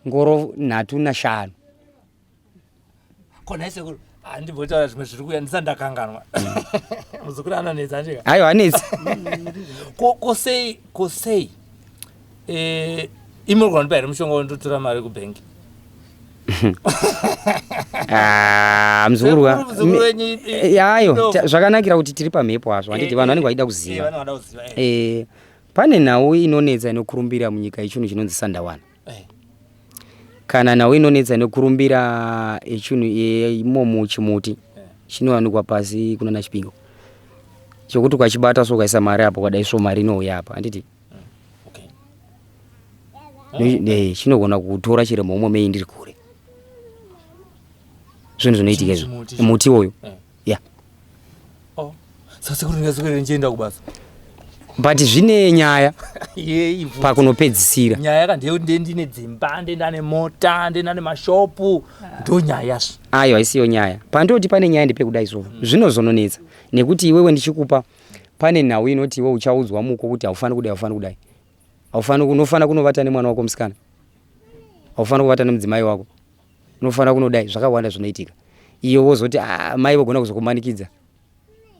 ngoro nhatu nashanu Ko nhai sekuru, handimbotaura zvimwe zviri kuuya ndisati ndakanganwa. Muzukuru anonetsa andika. Aiwa anetsa. Ko ko sei ko sei eh imi muri kundipa here mushonga wendotora mari kubhengi? Ah, muzukuru wa. Eh, ayo, zvakanakira kuti tiri pamhepo hazvo handiti eh, vanhu vanenge vachida kuziva. Eh, pane nhau inonetsa inokurumbira munyika yechinhu chinonzi sandawana. Eh. Kana nhau inonetsa inokurumbira yechinhu imomo chimuti eh. chinowanikwa pasi kunana Chipingo chokuti ukachibata so ukaisa mari apo ukadai so mari inouya apa handiti mm, okay. Eh, chinogona kutora chiri muhomwe mei ndiri kure zvinhu zvinoitika izvo muti uyu eh. ya oh. Saka sekuru ndingaswere ndichienda kubasa. But zvine nyaya pakunopedzisira. Nyaya yaka ndiye ndiye ndine dzimba, ndiye ndane mota, ndiye ndane mashopu. Ndo nyaya zve. Ayo haisiyo nyaya. Pandoti pane nyaya ndepekudai so. Zvinozononetsa nekuti iwewe ndichikupa pane nhau inoti iwe uchaudzwa muko kuti haufaniri kudai haufaniri kudai. Haufaniri unofanira kunovata nemwana wako musikana. Haufaniri kuvata nemudzimai wako. Unofanira kunodai zvakawanda zvinoitika. Iyo wozoti ah mai vogona kuzokumanikidza.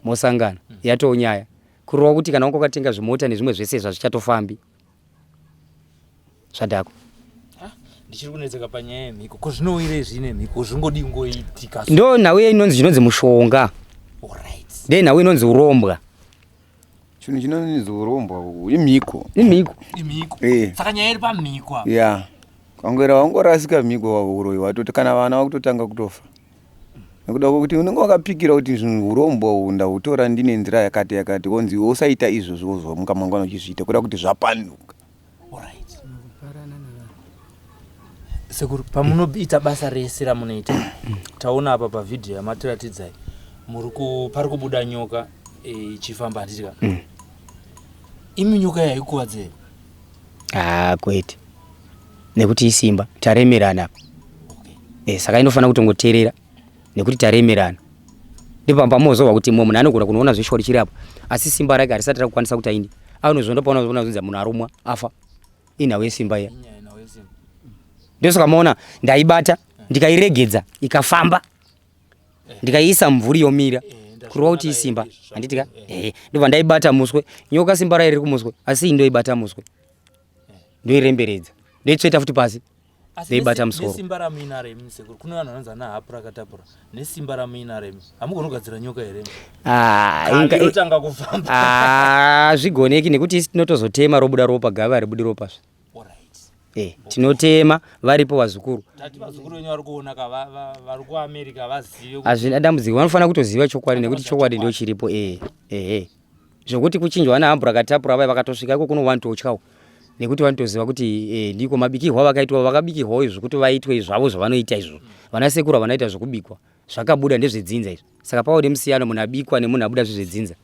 Mosangana. Yatoo nyaya. Kureva kuti kana wanga wakatenga zvimota nezvimwe zvese izvi hazvichatofambi. Zvadhakwa. Ndichiri kunetseka panyaya yemhiko. Ko zvinouyirei zvine mhiko? Zvingodii kungoitika? Ndo nhau inonzi chinonzi mushonga. Alright. Ndiyo nhau inonzi urombwa. Chinhu chinonzi urombwa uhu imhiko. Imhiko. Imhiko. Eh. Saka nyaya iri pamhiko apa. Yeah. Kangwera wangorasika mhiko uroyi watoti kana vana vakutotanga kutofa. Nekuda kwekuti unenge wakapikira kuti zvinhu urombwa uhu ndahutora ndine nzira yakati yakati wonzi iwe usaita izvozvo wozomuka mangwana uchizviita kuda kuti zvapanduka. Alright. Sekuru, pamunoita basa rese ramunoita, taona apa pavhidhiyo yamatiratidzai, muri ku pari kubuda nyoka eh, ichifamba handiti ka? Imi nyoka iyi haikuvadze here? Ah, kwete. Nekuti isimba, taremerana apa. Okay. Eh, saka inofanira kutongoteerera nekuti taremerana. Ndipo pamozova kuti mumwe munhu anogona kunoona zveshuwa richiri apo, asi simba rake harisati rakukwanisa kuti ainde. Anozonda paona zvinzi munhu arumwa afa. Inhau yesimba iya. Ndosaka maona ndaibata ndikairegedza ikafamba ndikaiisa mumvuri yomira kureva kuti isimba handiti ka ehe ndobva ndaibata muswe nyoka simba rayo riri kumuswe asi iyi ndoibata muswe ndoiremberedza ndoitsveta futi pasi ndoibata musoro nesimba ramuinaro imi sekuru kune vanhu vanonzi ana hapura katapura nesimba ramuinaro imi hamugoni kugadzira nyoka here ah, inotanga kufamba ah, zvigoneki nekuti isi tinotozotema robuda ropa gava haribudi ropa zve Eh, tinotema varipo vazukuru. Tati vazukuru venyu vari kuona ka vari kuAmerica vazive. Hazvina dambudziko vanofanira kutoziva chokwadi nekuti chokwadi ndio chiripo eh eh. Zvokuti kuchinjwa ana ambrakatapura vaya vakatosvika iko kuno vanototyawo nekuti vanotoziva kuti eh, ndiko mabikirwa vakaitwa vakabikirwawo izvo kuti vaitwe zvavo zvavanoita izvo. Vana sekuru vanoita zvokubikwa zvakabuda ndezvedzinza izvo. Saka pawo nemusiyano munhu abikwa nemunhu abuda zvezvedzinza.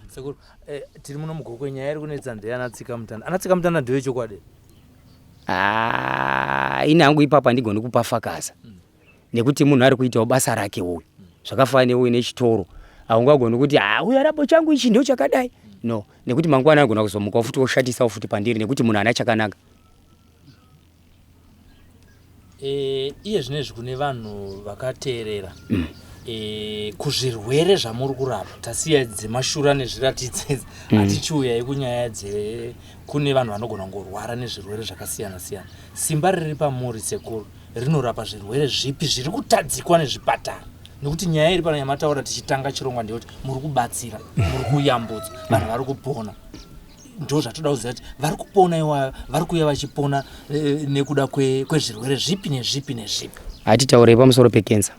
Sekuru, eh, tiri muno mugokwe nyaya iri kunetsa ndeyana tsika mutanda. Ana tsika mutanda ndewe chokwadi. Ah, ini hangu ipapa handigoni kupa fakaza mm. Nekuti munhu ari kuitawo basa rake uyu mm. Zvakafanana neuyu nechitoro haungagoni kuti ah, uyu arabo changu ichi ndo chakadai mm. No, nekuti mangwana anogona kuzomukawo futi oshatisawo futi pandiri nekuti munhu haana chakanaka. E, iye zvinezvi kune vanhu vakateerera mm. E, kuzvirwere zvamuri kurapa tasiya dzemashura nezviratidzo idzi mm. Hatichiuyai kunyaya dze kune vanhu vanogona kungorwara nezvirwere zvakasiyana siyana. Simba riri pamuri sekuru rinorapa zvirwere zvipi zviri kutadzikwa nezvipatara? Nekuti nyaya iri pano yamataura tichitanga chirongwa ndeyekuti muri kubatsira, muri kuyambutsa vanhu vari kupona. Ndo zvatoda kuziva kuti vari kupona iwayo vari kuuya vachipona eh, nekuda kwezvirwere zvipi nezvipi nezvipi. Hatitaurei pamusoro pekensa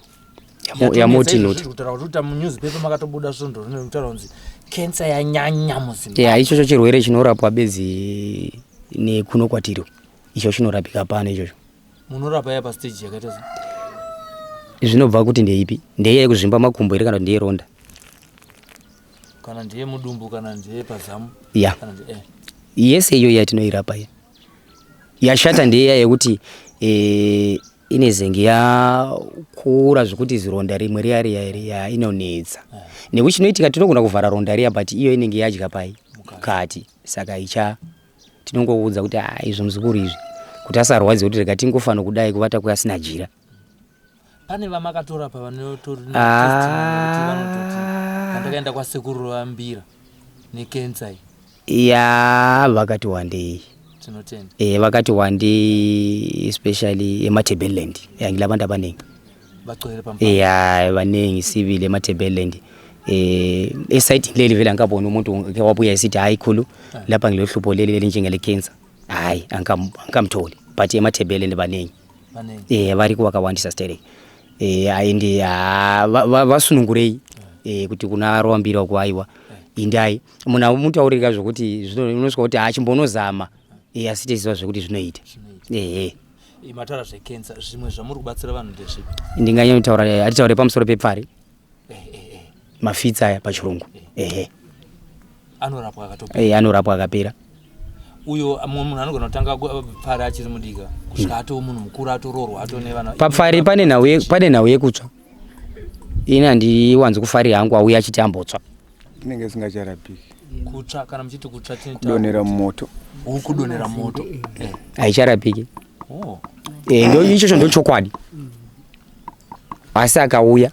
yamotinoti kutaura kuti uta munewspaper makatobuda svondo rino kutaura kunzi kensa yanyanya muZimbabwe. Ya, ichocho chirwere chinorapwa bedzi nekuno kwatiri icho chinorapika pano ichocho. Munorapa ya pastage yakaita se zvinobva kuti ndeipi, ndeiya yekuzvimba makumbo here kana kuti ndeyeronda? Kana ndiye mudumbu kana ndiye pazamu ya kana ndiye, eh. Yese iyoyo yatinoirapa iya yashata ndeiya yekuti e, inezenge yakura zvekuti zironda rimwe riya riya riya inonetsa eh. Nekuti chinoitika tinogona kuvhara ronda riya but iyo inenge yadya pai mukati, saka icha tinongoudza kuti ah, izvo muzukuru izvi kuti asarwadziwe kuti rega tingofana kudai kuvata kweasina jira. Pane vamakatora pa vanotori ah. Vanototi pandakaenda kwasekuru vambira nekensa iyi. Ya, vakati wandei. Tinotenda. Eh, vakati wandei especially eMatabeleland ya ngilabantu abaningi Bagcwele pampa. Ya, baningi sibili eMatabeleland. Eh, esayidini leli vele angikaboni umuntu ke wabuya esithi hayi khulu eh. Lapha ngilohlupho leli elinjengele cancer hayi angikamtholi but eMatabeleland baningi. Eh, variko vakawandisa sterek eh, aende ah, vasunungurei eh, kuti kuna rwambira uko aiwa indai munhu amutaurika zvokuti unosvika kuti achimbonozama eh, asi tiziva zvekuti zvinoita ehe. Mataura zvekensa, zvimwe zvamuri kubatsira vanhu ndezvipi? Ndinganyanyotaura hatitaure pamusoro pepfari. Mafitsi aya pachirungu. Ehe. Anorapwa akatopera. Eh, anorapwa akapera. Uyo mumwe munhu anogona kutanga pfari achiri mudika kusvika atoo munhu mukuru atoroorwa atoo nevana. Papfari pane nhau pane nhau yekutsva. Ini handiwanzi kufarira hangu auya achiti ambotsva. Inenge isingacharapiki. Kutsva kana muchiti kutsva tinoita Kudonhera mumoto. Kudonhera mumoto. Eh. Haicharapiki. Oh. Eh, ndo ichocho ndo chokwadi. Asi akauya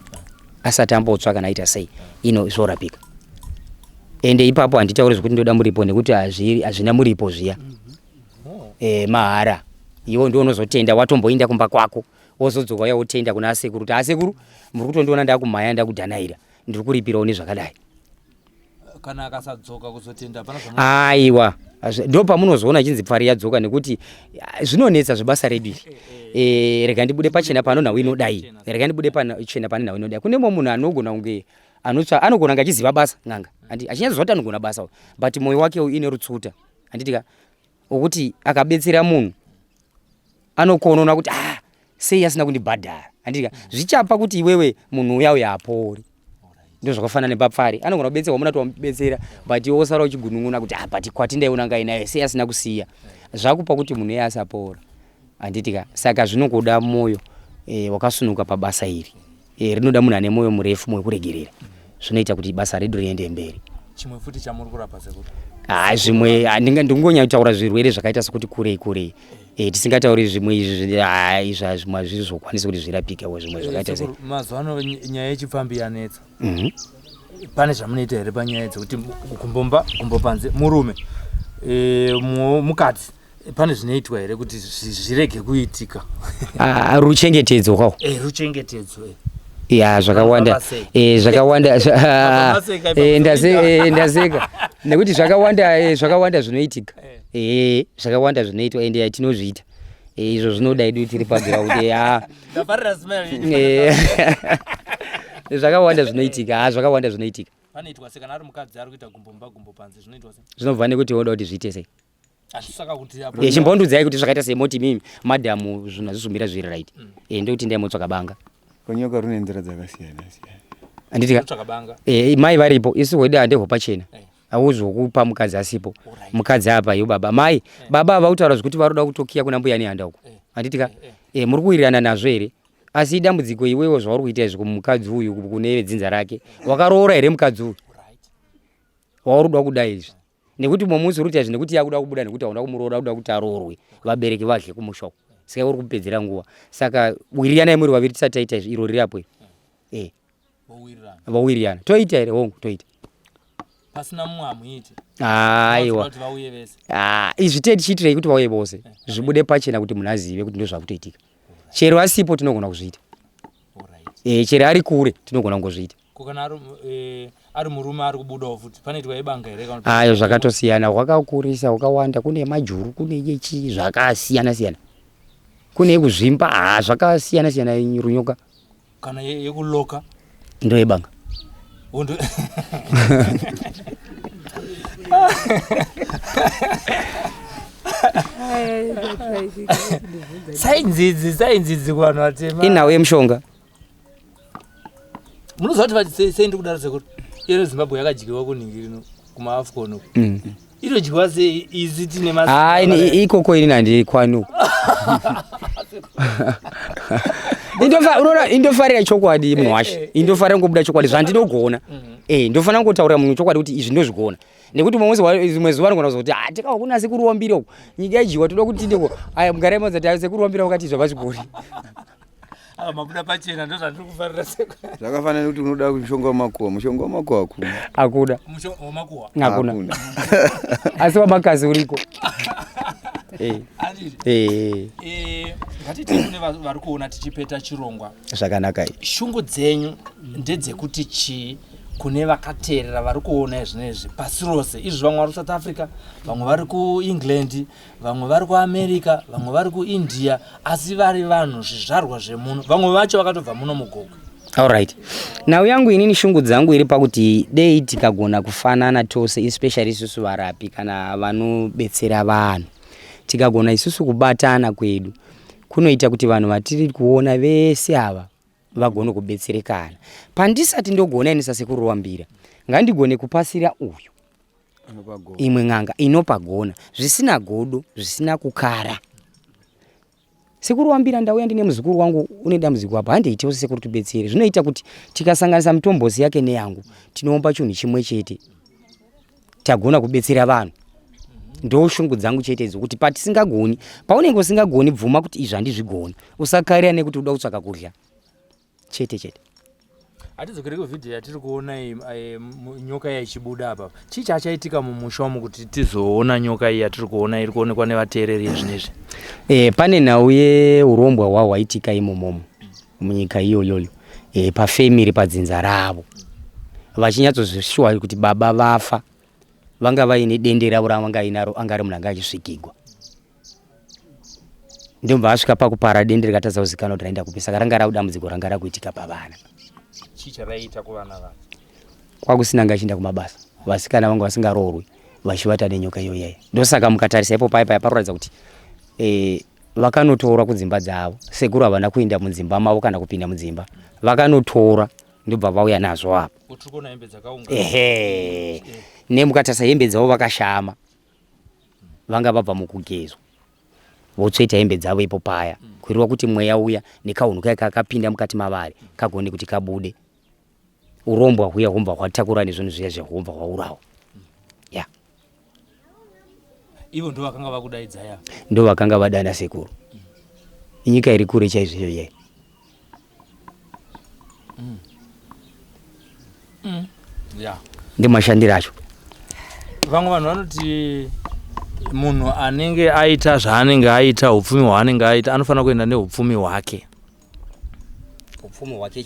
asati ambotsva kana aita sei ino zvorapika. Ende ipapo handitauri zvekuti ndoda muripo nekuti hazvina muripo zviya. Oh. Eh, mahara. Iwo ndiwo unozotenda watomboinda kumba kwako wozodzoka uya wotenda kuna asekuru kuti asekuru muri kutondiona ndakumhanya ndakudhanaira ndiri kuripirawo nezvakadai. Kana akasadzoka kuzotenda hapana zvamu Aiwa, ndo pamunozoona chinzi pfari yadzoka nekuti zvinonetsa zvebasa redu iri. Eh, rega ndibude pachena pano nhau inodai. Rega ndibude pachena pane nhau inodai. Kune mumwe munhu anogona kunge anotsva anogona kunge achiziva basa n'anga. Handi achinyatsoziva kuti anogona basa uyu. But moyo wake uyu ine rutsuta. Handiti ka wokuti akabetsera munhu anokonona kuti ah sei asina kundibhadhara. Handiti ka zvichapa kuti iwewe munhu uya uya apori. Ndozvakafanana nepapfari anogona kubetserwa muna tomubetsera but iwe wosara uchigunun'una kuti ah but kwati ndaiona nga inayo sei asina kusiya zvakupa kuti munhu iye asapora handiti ka saka zvinokuda moyo e, wakasunuka pabasa iri e, rinoda munhu ane moyo murefu moyo kuregerera zvinoita kuti basa redu riende mberi chimwe futi chamuri kurapa sekuru ha zvimwe ndingonyataura zvirwere zvakaita sekuti kurei kurei e, tisingatauri zvimwe izvi ha izvi zvimwe hazvizokwanisi kuti zvirapike wo zvimwe zvakaita sei mazuva ano nyaya yechipfambi yanetsa mm -hmm. pane zvamunoita here panyaya dzekuti gumbomba gumbo panze murume e, mukadzi pane zvinoitwa here kuti zvirege kuitika ah, ruchengetedzo kwawo e, ruchengetedzo e. Ya zvakawanda eh, zvakawanda eh, eh, ndaseka nekuti zvakawanda zvakawanda zvinoitika eh zvakawanda zvinoitwa ende tinozviita izvo zvinoda idu tiri paground ya zvakawanda zvinoitika ha zvakawanda zvinoitika panoitwa sei kana ari mukadzi ari kuita gumbo mumba gumbo panze zvinoitwa sei zvinobva nekuti woda kuti zviite sei Hazvisaka kuti apo. Eh, chimbondiudzai kuti zvakaita sei moti imimi madam zvinhu hazvizomira zviri right. Mm. Eh, ndokuti ndai motsvaka banga. Runyoka rune nzira dzakasiyana siyana. Handiti ka? Motsvaka banga. Eh, mai varipo isu hwedu handehwo pachena. Eh. Hauzvokupa mukadzi asipo. Alright. Mukadzi apa iwo baba. Mai, baba ava kutaura zvekuti varoda kutokiya kuna mbuya nehanda uko. Eh. Handiti ka? Eh, Eh, muri kuwirirana nazvo here? Asi dambudziko iwewe zvauri kuita izvi kumukadzi uyu kune dzinza rake. Wakaroora here mukadzi uyu? Right. Wauri kuda kudai izvi. Nekuti mumwe musi uri kuita izvi nekuti yakuda kubuda nekuti hauna kumuroora uda kuti aroorwe vabereki vadye kumusha uko saka uri kupedzera nguva saka wiriranai muri vaviri tisati taita izvi iro riri apo iri eh Vowirirana. vowirirana toita here hongu toita Pasina mumwe hamuiti. aiwa Kuti vauye vese. Ah, izvi tee tichiitirei kuti vauye vose zvibude pachena kuti munhu azive kuti ndozvakutoitika chero asipo tinogona kuzviita Alright. eh chero ari kure tinogona kungozviita Ko kana ari eh, ari murume ari kubudawo futi panoitwa ibanga here kana ayo zvakatosiyana hwakakurisa hwakawanda kune majuru kune yechi zvakasiyana siyana kune yekuzvimba ha zvakasiyana siyana runyoka kana yekuloka ndo yebanga Wondo sainziidzi sainziidzi kuvanhu vatema inhau yemushonga Munoziva kuti sei sei ndiri kudaro sekuru? Iro Zimbabwe yakadyiwa kunhingi rino kumaAfcon uko. Inodyiwa sei isu tine mas Ah, ini ikoko ini handikwani uko. Indofa unoona indofarira chokwadi munhu washe. Indofarira kungobuda chokwadi zvandinogona. Eh, ndofanira kungotaurira munhu chokwadi kuti izvi ndozvigona. Nekuti mumwe musi rimwe zuva anogona kuzoti ah tikawa kuna sekuru wambiri uko. Nyika yadyiwa toda kuti tiende uko. Aya mugare moza kuti sekuru wambiri wakati izvi havazvigoni. Ah, mabuda pachena ndozvandiri kufarira seko. Zvakafanana nekuti unoda mushonga wemakuwa, mushonga wemakuwa hakuna. Hakuna. Mushonga wemakuwa. Hakuna. Asi wamakasi uriko. Eh. Anditi. Eh. Eh, ngatiti kune vari kuona tichipeta chirongwa. Zvakanaka izvi. Shungu dzenyu ndedzekuti chii kune vakateerera vari kuona izvinezvi pasi rose izvi vamwe vari kuSouth Africa, vamwe vari kuEngland, vamwe vari kuAmerica, vamwe vari kuIndia, asi vari vanhu zvizvarwa zvemuno, vamwe vacho vakatobva muno muGokwe. Alright. Nhau yangu inini shungu dzangu iri pakuti dei tikagona kufanana tose especially isusu varapi kana vanobetsera vanhu. Tikagona isusu kubatana kwedu kunoita kuti vanhu vatiri kuona vese ava. vagone kubetserekana. Pandisati ndogona ini sasekuru Ruwambira, ngandigone kupasira uyu imwe n'anga inopagona zvisina godo, zvisina kukara. Sekuru Wambira, ndauya ndine muzukuru wangu une dambudziko apa, handei tose sekuru tibetsere. Zvinoita kuti tikasanganisa mitombosi yake neyangu tinoomba chinhu chimwe chete, tagona kubetsera vanhu. Ndo shungu dzangu chete idzo, kuti patisingagoni, paunenge usingagoni bvuma kuti izvi handizvigoni, usakarira nekuti uda kutsvaka kudya chete chete. Hatidzokere kuvhidhiyo yatiri kuona iyi, nyoka iya ichibuda apa. Chii chachaitika mumusha umu kuti tizoona nyoka iyi yatiri kuona iri kuonekwa nevateereri zvinezvi? Pane nhau yeurombwa hwa hwaitika imomomo munyika iyoyoyo, pafemiri padzinza ravo, vachinyatsozvishuwa kuti baba vafa vanga vaine dende ravo ravanga inaro, anga ari munhu anga achisvikigwa, ndobva asvika pakupara dende rikatadza kuzikanwa kuti raenda kupi. Saka ranga rava dambudziko ranga rakuitika pavana. Chii chavaiita kuvana vacho? Kwakusina anga achienda kumabasa, vasikana vanga vasingaroorwi, vachivata nenyoka iyoyaya. Ndosaka mukatarisa ipo paya paya paroratidza kuti vakanotora kudzimba dzavo. Sekuru havana kuenda mudzimba mavo kana kupinda mudzimba, vakanotora ndobva vauya nazvo apa. Tiri kuona hembe dzakaungana. Ehe, nemukatarisa hembe dzavo vakashama, vanga vabva mukugezwa, votsveta hembe dzavo ipo paya, kuireva kuti mweya uya nekaunhu kaya kakapinda mukati mavari kagone kuti kabude. Urombwa huya humbva hwatakura nezvinhu zviya zvehubva hwaurawa ya. Ivo ndo vakanga vakudaidza ya? Ndo vakanga vadana sekuru. Inyika iri kure chaizvo iyo yai. Ndomashandiro acho. Vamwe vanhu vanoti munhu anenge aita zvaanenge aita, upfumi hwaanenge aita, anofanira kuenda neupfumi hwake. Upfumi hwake?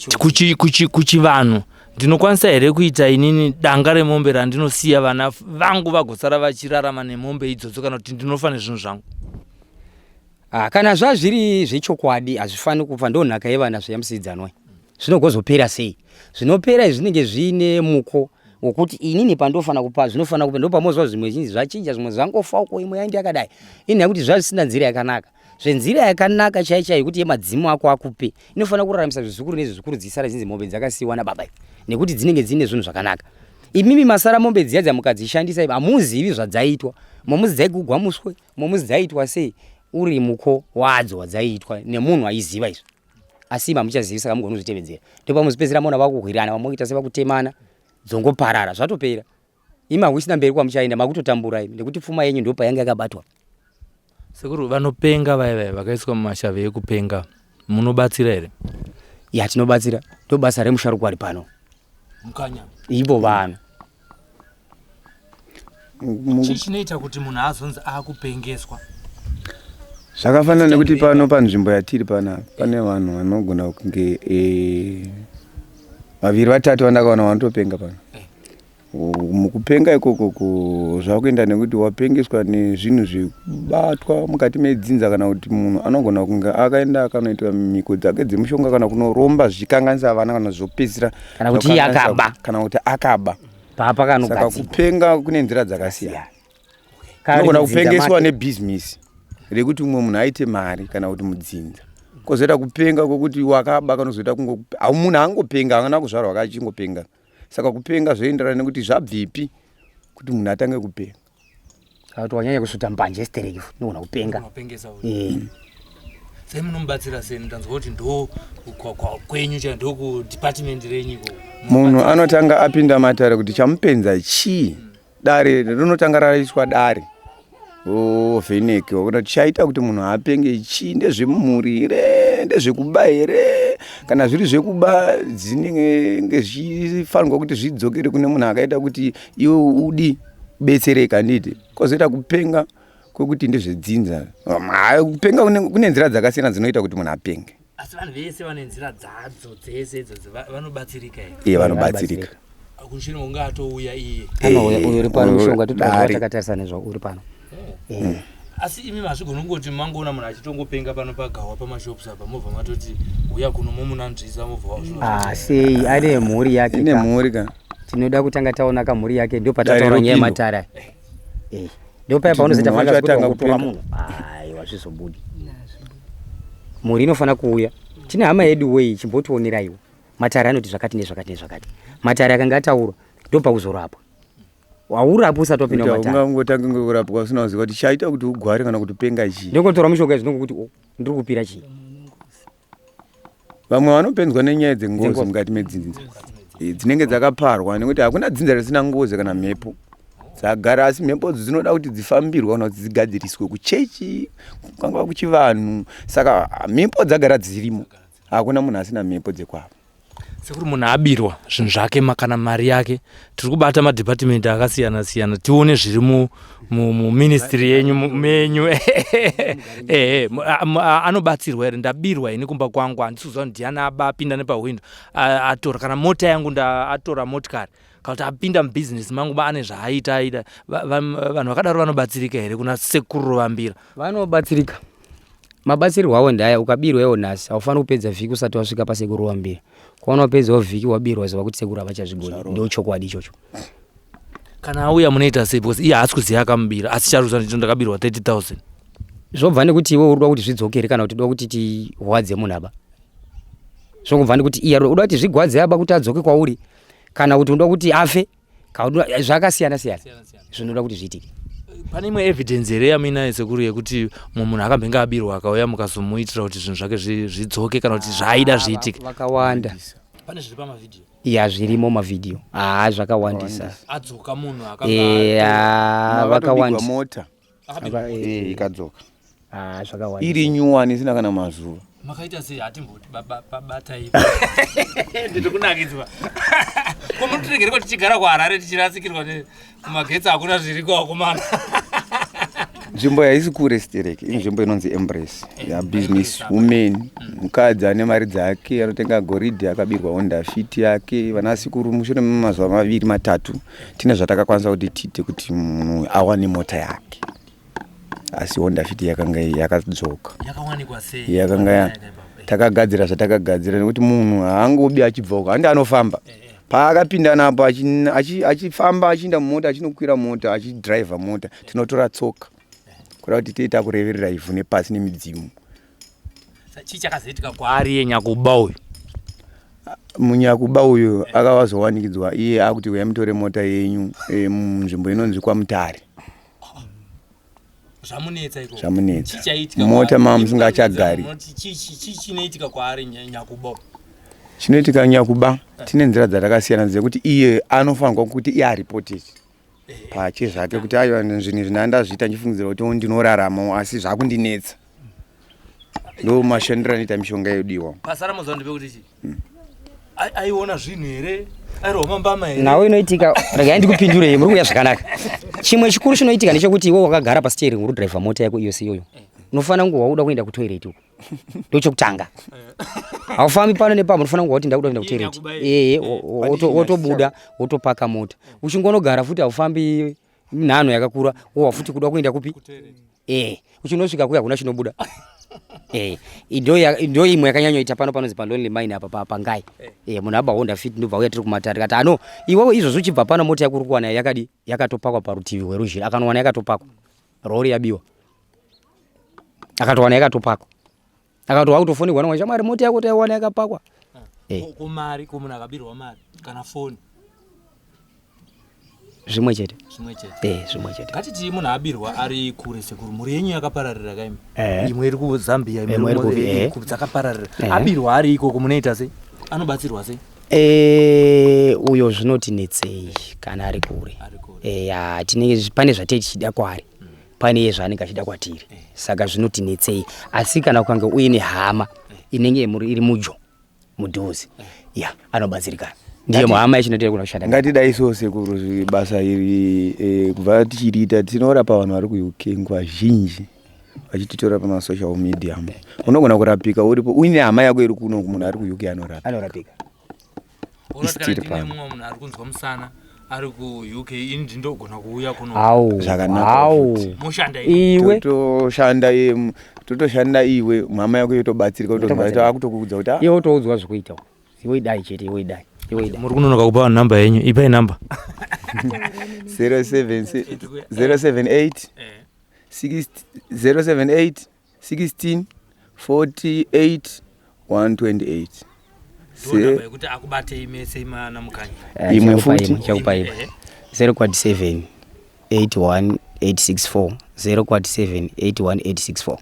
Kuchivanhu ndinokwanisa here kuita inini danga remombe randinosiya vana vangu vagosara vachirarama nemombe idzodzo, kana kuti ndinofa nezvinhu zvangu? Ah, kana zvazviri zvechokwadi hazvifaniri kufa, ndo nhaka yevana zveyamusiidzanwa. Zvinogozopera sei? Zvinopera izvi zvinenge zviine muko wokuti inini pandofanira kupa zvinofanira kupa, ndopamozwa zvimwe zhinji zvachinja, zvimwe zvangofa uko, imwe yaindi yakadai. Inyaya yekuti zvazvisina nzira yakanaka. Zvenzira yakanaka chai chai yekuti yemadzimu ako akupe inofanira kuraramisa zvizukuru nezvizukuru dzisara dzinzi mombe dzakasiyiwa nababa nekuti dzinenge dziine zvinhu zvakanaka. Imimi masara mombe dziya dzamukadzishandisa hamuzivi zvadzaitwa, momuzi dzaigugwa muswe, momuzi dzaiitwa sei, uri muko wadzo wadzaiitwa nemunhu aiziva izvi, asi imi hamuchazivi, saka mugoni kuzvitevedzera. Ndopamuzopedzisira maona vakuhwirana, vamwe kuita sevakutemana, dzongoparara, zvatopera. Imi hakusina mberi kwamuchaenda, makutotambura imi nekuti pfuma yenyu ndopayanga yakabatwa. Sekuru, vanopenga vaya vaya vakaiswa mumashave ekupenga, munobatsira here? Ya, tinobatsira, ndo basa remusharukwa ari pano. Mukanya. Ivo vanhu. Chii chinoita kuti munhu azonzi akupengeswa? Zvakafanana nekuti pano panzvimbo yatiri panapa pane vanhu vanogona kunge vaviri vatatu vandakaona vanotopenga pano. Mukupenga ikoko zvakuenda nekuti wapengeswa nezvinhu zvekubatwa mukati medzinza, kana kuti munhu anogona kunge akaenda akanoita mhiko dzake dzemushonga kana kunoromba zvichikanganisa vana, kana zvopedzisira Kana kuti iye akaba. Kana kuti akaba. Papa Saka kupenga kune nzira dzakasiyana. Unogona kupengeswa nebhizimisi rekuti umwe munhu aite mari, kana kuti mudzinza, kwozoita kupenga kwokuti wakaba, kanozoita kungo munhu angopenga, haana kuzvarwa kachingopenga. Saka kupenga zvoenderana nekuti zvabvipi kuti munhu atange kupenga. Kana kuti wanyanya kusvuta mbanje stereki futi unogona kupenga. Unopengesa uyu. Sei munomubatsira sei? Ndanzwa kuti ndo kwenyu chai, ndo kudepartment renyu ikoko. Munhu anotanga apinda matare kuti chamupenza chii. Dare rinotanga raiswa, dare ovhenekewa kuti chaita kuti munhu apenge chii, ndezvemumhuri here, ndezvekuba here. Kana zviri zvekuba, dzinenge zvichifanirwa kuti zvidzokere kune munhu akaita kuti iwe udi betsereka, handiti? Kwozoita kupenga kwekuti ndezvedzinza. Kupenga kune nzira dzakasiyana dzinoita kuti munhu apenge. Asi vanhu vese vane nzira dzadzo dzese idzodzo vanobatsirika here? Iye, vanobatsirika. Kunshini unge atouya iye? Anouya uyo uri pano, mushonga totakatarisa nezva uri pano. Asi imi mazvigona kungoti mangoona munhu achitongopenga pano pagawa pamashops apa, mobva matoti uya kuno, momunanzvisa, mobva? Ah, sei ane mhuri yake. Ine mhuri ka. Tinoda kutanga taona kamhuri yake, ndo patataura nyaya yematara. Ndo paya paunozoita fanga kutora munhu, aiwa, zvizobudi. Mhuri inofanira kuuya. Tine hama yedu wei chimbotioneraiwo. Matare anoti zvakati nezvakati nezvakati. Matare akanga ataura ndopakuzorapwa. Haurapwi usati wapinda mumatare. Ungangotange ngekurapwa usina kuziva kuti chaita kuti ugware kana kuti upenga chii. Ndingotora mishonga izvi ndongokuti oh, ndiri kupira chii. Vamwe vanopenzwa nenyaya dzengozi mukati medzinza eh, dzinenge dzakaparwa nekuti hakuna dzinza risina ngozi kana mhepo dzagara asi mhepo dzo dzinoda kuti dzifambirwe kana kuti dzigadziriswe kuchechi kangava kuchivanhu saka mhepo dzagara dzirimo hakuna munhu asina mhepo dzekwavo Sekuru munhu abirwa zvinhu zvake kana mari yake tiri kubata madhipatimendi akasiyana siyana tione zviri muministry mu, yenyu menyu ehe anobatsirwa here ndabirwa ini kumba kwangu handisi kuziva kuti ndiani aba apinda nepahwindo atora kana mota yangu atora motikari kana kuti apinda mubhizinesi mangu ba ane zvaaita aida vanhu vakadaro vanobatsirika here kuna sekuru rovambira vanobatsirika Mabatsirirwo awo ndeaya, ukabirwa iwo nhasi haufaniri kupedza vhiki usati wasvika pasekuru Ruwambira. Kwaona wapedzawo vhiki wabirwa ziva kuti sekuru havachazvigoni. Ndochokwadi ichocho. Kana auya munoita sei because iye haasi kuziva akamubira asi charuza ndicho ndakabirwa 30000. Zvobva nekuti iwe uri kuda kuti zvidzokere kana kuti uda kuti tirwadze munhu aba. Zvongobva nekuti iye uda kuti zvigwadze aba kuti adzoke kwauri kana kuti unoda kuti afe. Zvakasiyana siyana zvinoda kuti zviitike. Pane imwe evidence here yamuinayo sekuru yekuti mumwe munhu akambenge abirwa akauya mukazomuitira kuti zvinhu zvake zvidzoke kana kuti zvaaida zviitike? Vakawanda. Pane zviri pamavhidhiyo? Ya, zvirimo mavhidhiyo. Haa, zvakawandisa. Adzoka munhu akanga vakawanda. Mota eh, ikadzoka ah, zvakawanda iri nyuwani isina kana mazuva makaita sei hatimboti batai ndiri kunakidzwa ko munotiregere ko tichigara kuharare tichirasikirwa kumagetsi hakuna zviriko akomana nzvimbo haisi kure sterek inzvimbo inonzi embrace eh, yabusiness women mm. mukadzi ane mari dzake anotenga goridhe akabirwa honda fit yake vanasikuru mushure memazuva maviri matatu tine zvatakakwanisa kuti tiite kuti munhu awane mota yake asi honda fit yakanga yakadzoka yakawanikwa sei yakanga takagadzira zvatakagadzira nekuti munhu haangobi achibva uko handi anofamba eh, eh. paakapinda napo achifamba achiinda mumota achinokwira mota achidhiraivha mota tinotora tsoka kuda kuti tee takureverera ivhu nepasi nemidzimu Chii chakazoitika kwaari iye nyakuba uyu? Munyakuba uyu akawazowanikidzwa iye akuti uyai mutore mota yenyu eh, munzvimbo inonzi kwaMutare. Zvamunetsa ikoko. Zvamunetsa. Chii chaiitika Mota kwaari? mama musingachagari. Munoti Chii chii- chii chinoitika kwaari nyakuba uyu? Chinoitika nyakuba tine nzira dzatakasiyana dzekuti iye anofanirwa kuti iye aripote pache zvake kuti aiwa zvinhu izvi ndandazviita ndichifungidzira kuti ndinoraramawo asi zvakundinetsa ndo mashandiro anoita mishonga yedu iwawo pasara moziva ndepekuti chii hmm. aiona zvinhu here airohwa mambama here nhau inoitika regai ndikupindurei muri kuuya zvakanaka chimwe chikuru chinoitika ndechekuti iwe wakagara pasteering uri driver mota yako iyo seiyoyo eh. unofanira kunge wauda kuenda kutoilet uko ndochekutanga haufambi pano nepamwe unofanira kunge wati ndakuda kuenda kutoilet ee wotobuda wotopaka mota uchingonogara futi haufambi nhanho yakakura wowa futi kuda kuenda kupi ee uchinosvika kuya hakuna chinobuda ee ndo imwe yakanyanyoita pano panonzi palonely mine apa pangai ee munhu aba honda fit ndobva uya tiri kumatare kati ano iwewe izvozvi uchibva pano mota yako uri kuwana yakadi yakatopakwa parutivi rweruzhira akanowana yakatopakwa rori yabiwa akatowana yakatopakwa akatowa kutofonegwa nomwe shamwari mota yako taiwana yakapakwa ah, eh. ko mari ko munhu akabirwa mari kana foni zvimwe chete zvimwe chete eh zvimwe chete ngatiti munhu abirwa ari kure sekuru mhuri yenyu yakapararira kaimi eh. imwe iri kuzambia imwe iri eh. dzakapararira eh. abirwa ari ikoko munoita sei anobatsirwa sei Eh, uyo zvinoti netsei kana ari kure eh, tinenge pane zvatei tichida kwaari mm. pane iye zvaanenge achida kwatiri eh. saka zvinoti netsei asi kana ukange uine hama eh. inenge iri mujo mudhuze eh. ya anobatsirikana ndiye muhama yachinotoita kuna kushanda ngatidai so sekuru basa iri eh, kubva tichiriita tinorapa vanhu vari kuuk nguva zhinji vachititora pamasocial media unogona kurapika uripo uine hama yako iri kuno munhu ari kuuk anorapa anorapika Istiri pano. mumwe munhu ari kunzwa musana ari kuuk ini ndindogona kuuya kuno au Zvakanaka au futi. moshanda ini iwe totoshanda iye- totoshanda iwe mhama yako yotobatsirika Yotobatsirika. akutokuudza kuti "Ah, iwe utoudzwa zvekuita iwe idai chete iwe idai iwe idai muri kunonoka kupa vanhu namba yenyu ipai namba 07 078 078 16 48 128. Se yekuti akubatei mese imana Mukanya. Eh, Imwe futi. Chakupa imwe. 0 7 81 864, 0 7 81 864.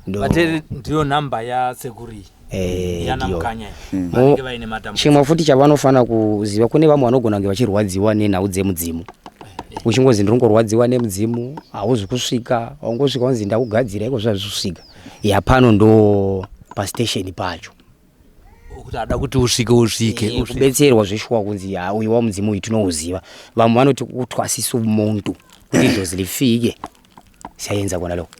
Ndo Vateri, ndiyo nhamba yasekuru iyi. Yana Ndiyo. Mukanya iyi. Vanenge vaine matambudziko. Chimwe futi chavanofanira kuziva, kune vamwe vanogona kunge vachirwadziwa nenhau dzemudzimu. Uchingozi ndiri nemudzimu, hauzi kusvika, wangosvika wanzi ndakugadzira iko zvazvi kusvika yapano, ndo pastation pacho. Kuti ada kuti usvike, usvike, usvike. Kubetserwa zveshuwa kunzi ha, uyu wamudzimu uyu tinouziva. Vamwe vanoti kuthwasisa umuntu kuti idlozi lifike, siyayenza kona lokho.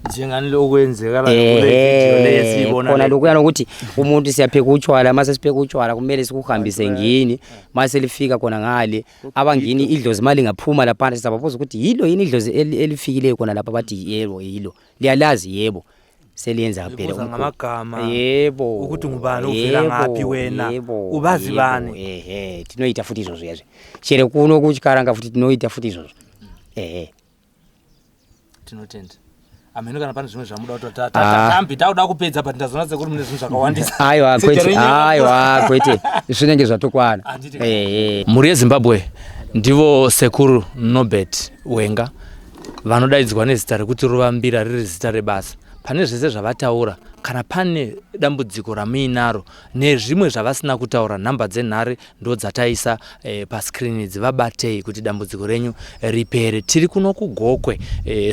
Njengani lokwenzekala kule video le esiyibona Khona le. lokuyana ukuthi umuntu siyapheka utshwala, mase sipheka utshwala kumele sikuhambise ngini, mase lifika khona ngale abangini idlozi mali ngaphuma laphana, sizababuza ukuthi yilo yini idlozi elifikileyo khona lapha, bathi yebo yilo, liyalazi, yebo seliyenza phela Libuza umkhuba. Ngamagama. Yebo. Ukuthi ngubani, uvela ngaphi wena, ubazi bani. Ehe, tinoita futi izvozvo yazvo, chere kuno kuchikaranga futi tinoita futi izvozvo, ehe. Tinotenda amene kana pane zvimwe zvamuda kuti Ah. tambi tauda kupedza, but ndazoona sekuri mune zvinhu zvakawandisa. Aiwa, kwete. Sejari nyika. Aiwa, kwete, zvinenge zvatokwana. Handiti. Ehe. Mhuri yeZimbabwe, ndivo sekuru Nobert Wenga, vanodaidzwa nezita rekuti Ruvambira, riri zita rebasa. Pane zvese zvavataura, kana pane dambudziko ramuinaro nezvimwe zvavasina kutaura, nhamba dzenhare ndo dzataisa pascreen idzi. Vabatei kuti dambudziko renyu ripere. Tiri kuno kuGokwe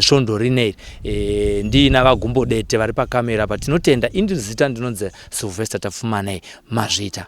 svondo rineri, ndiina VaGumbodete vari pakamera patinotenda. Indi zita ndinonzi Sylvester Tapfumanei. Mazvita.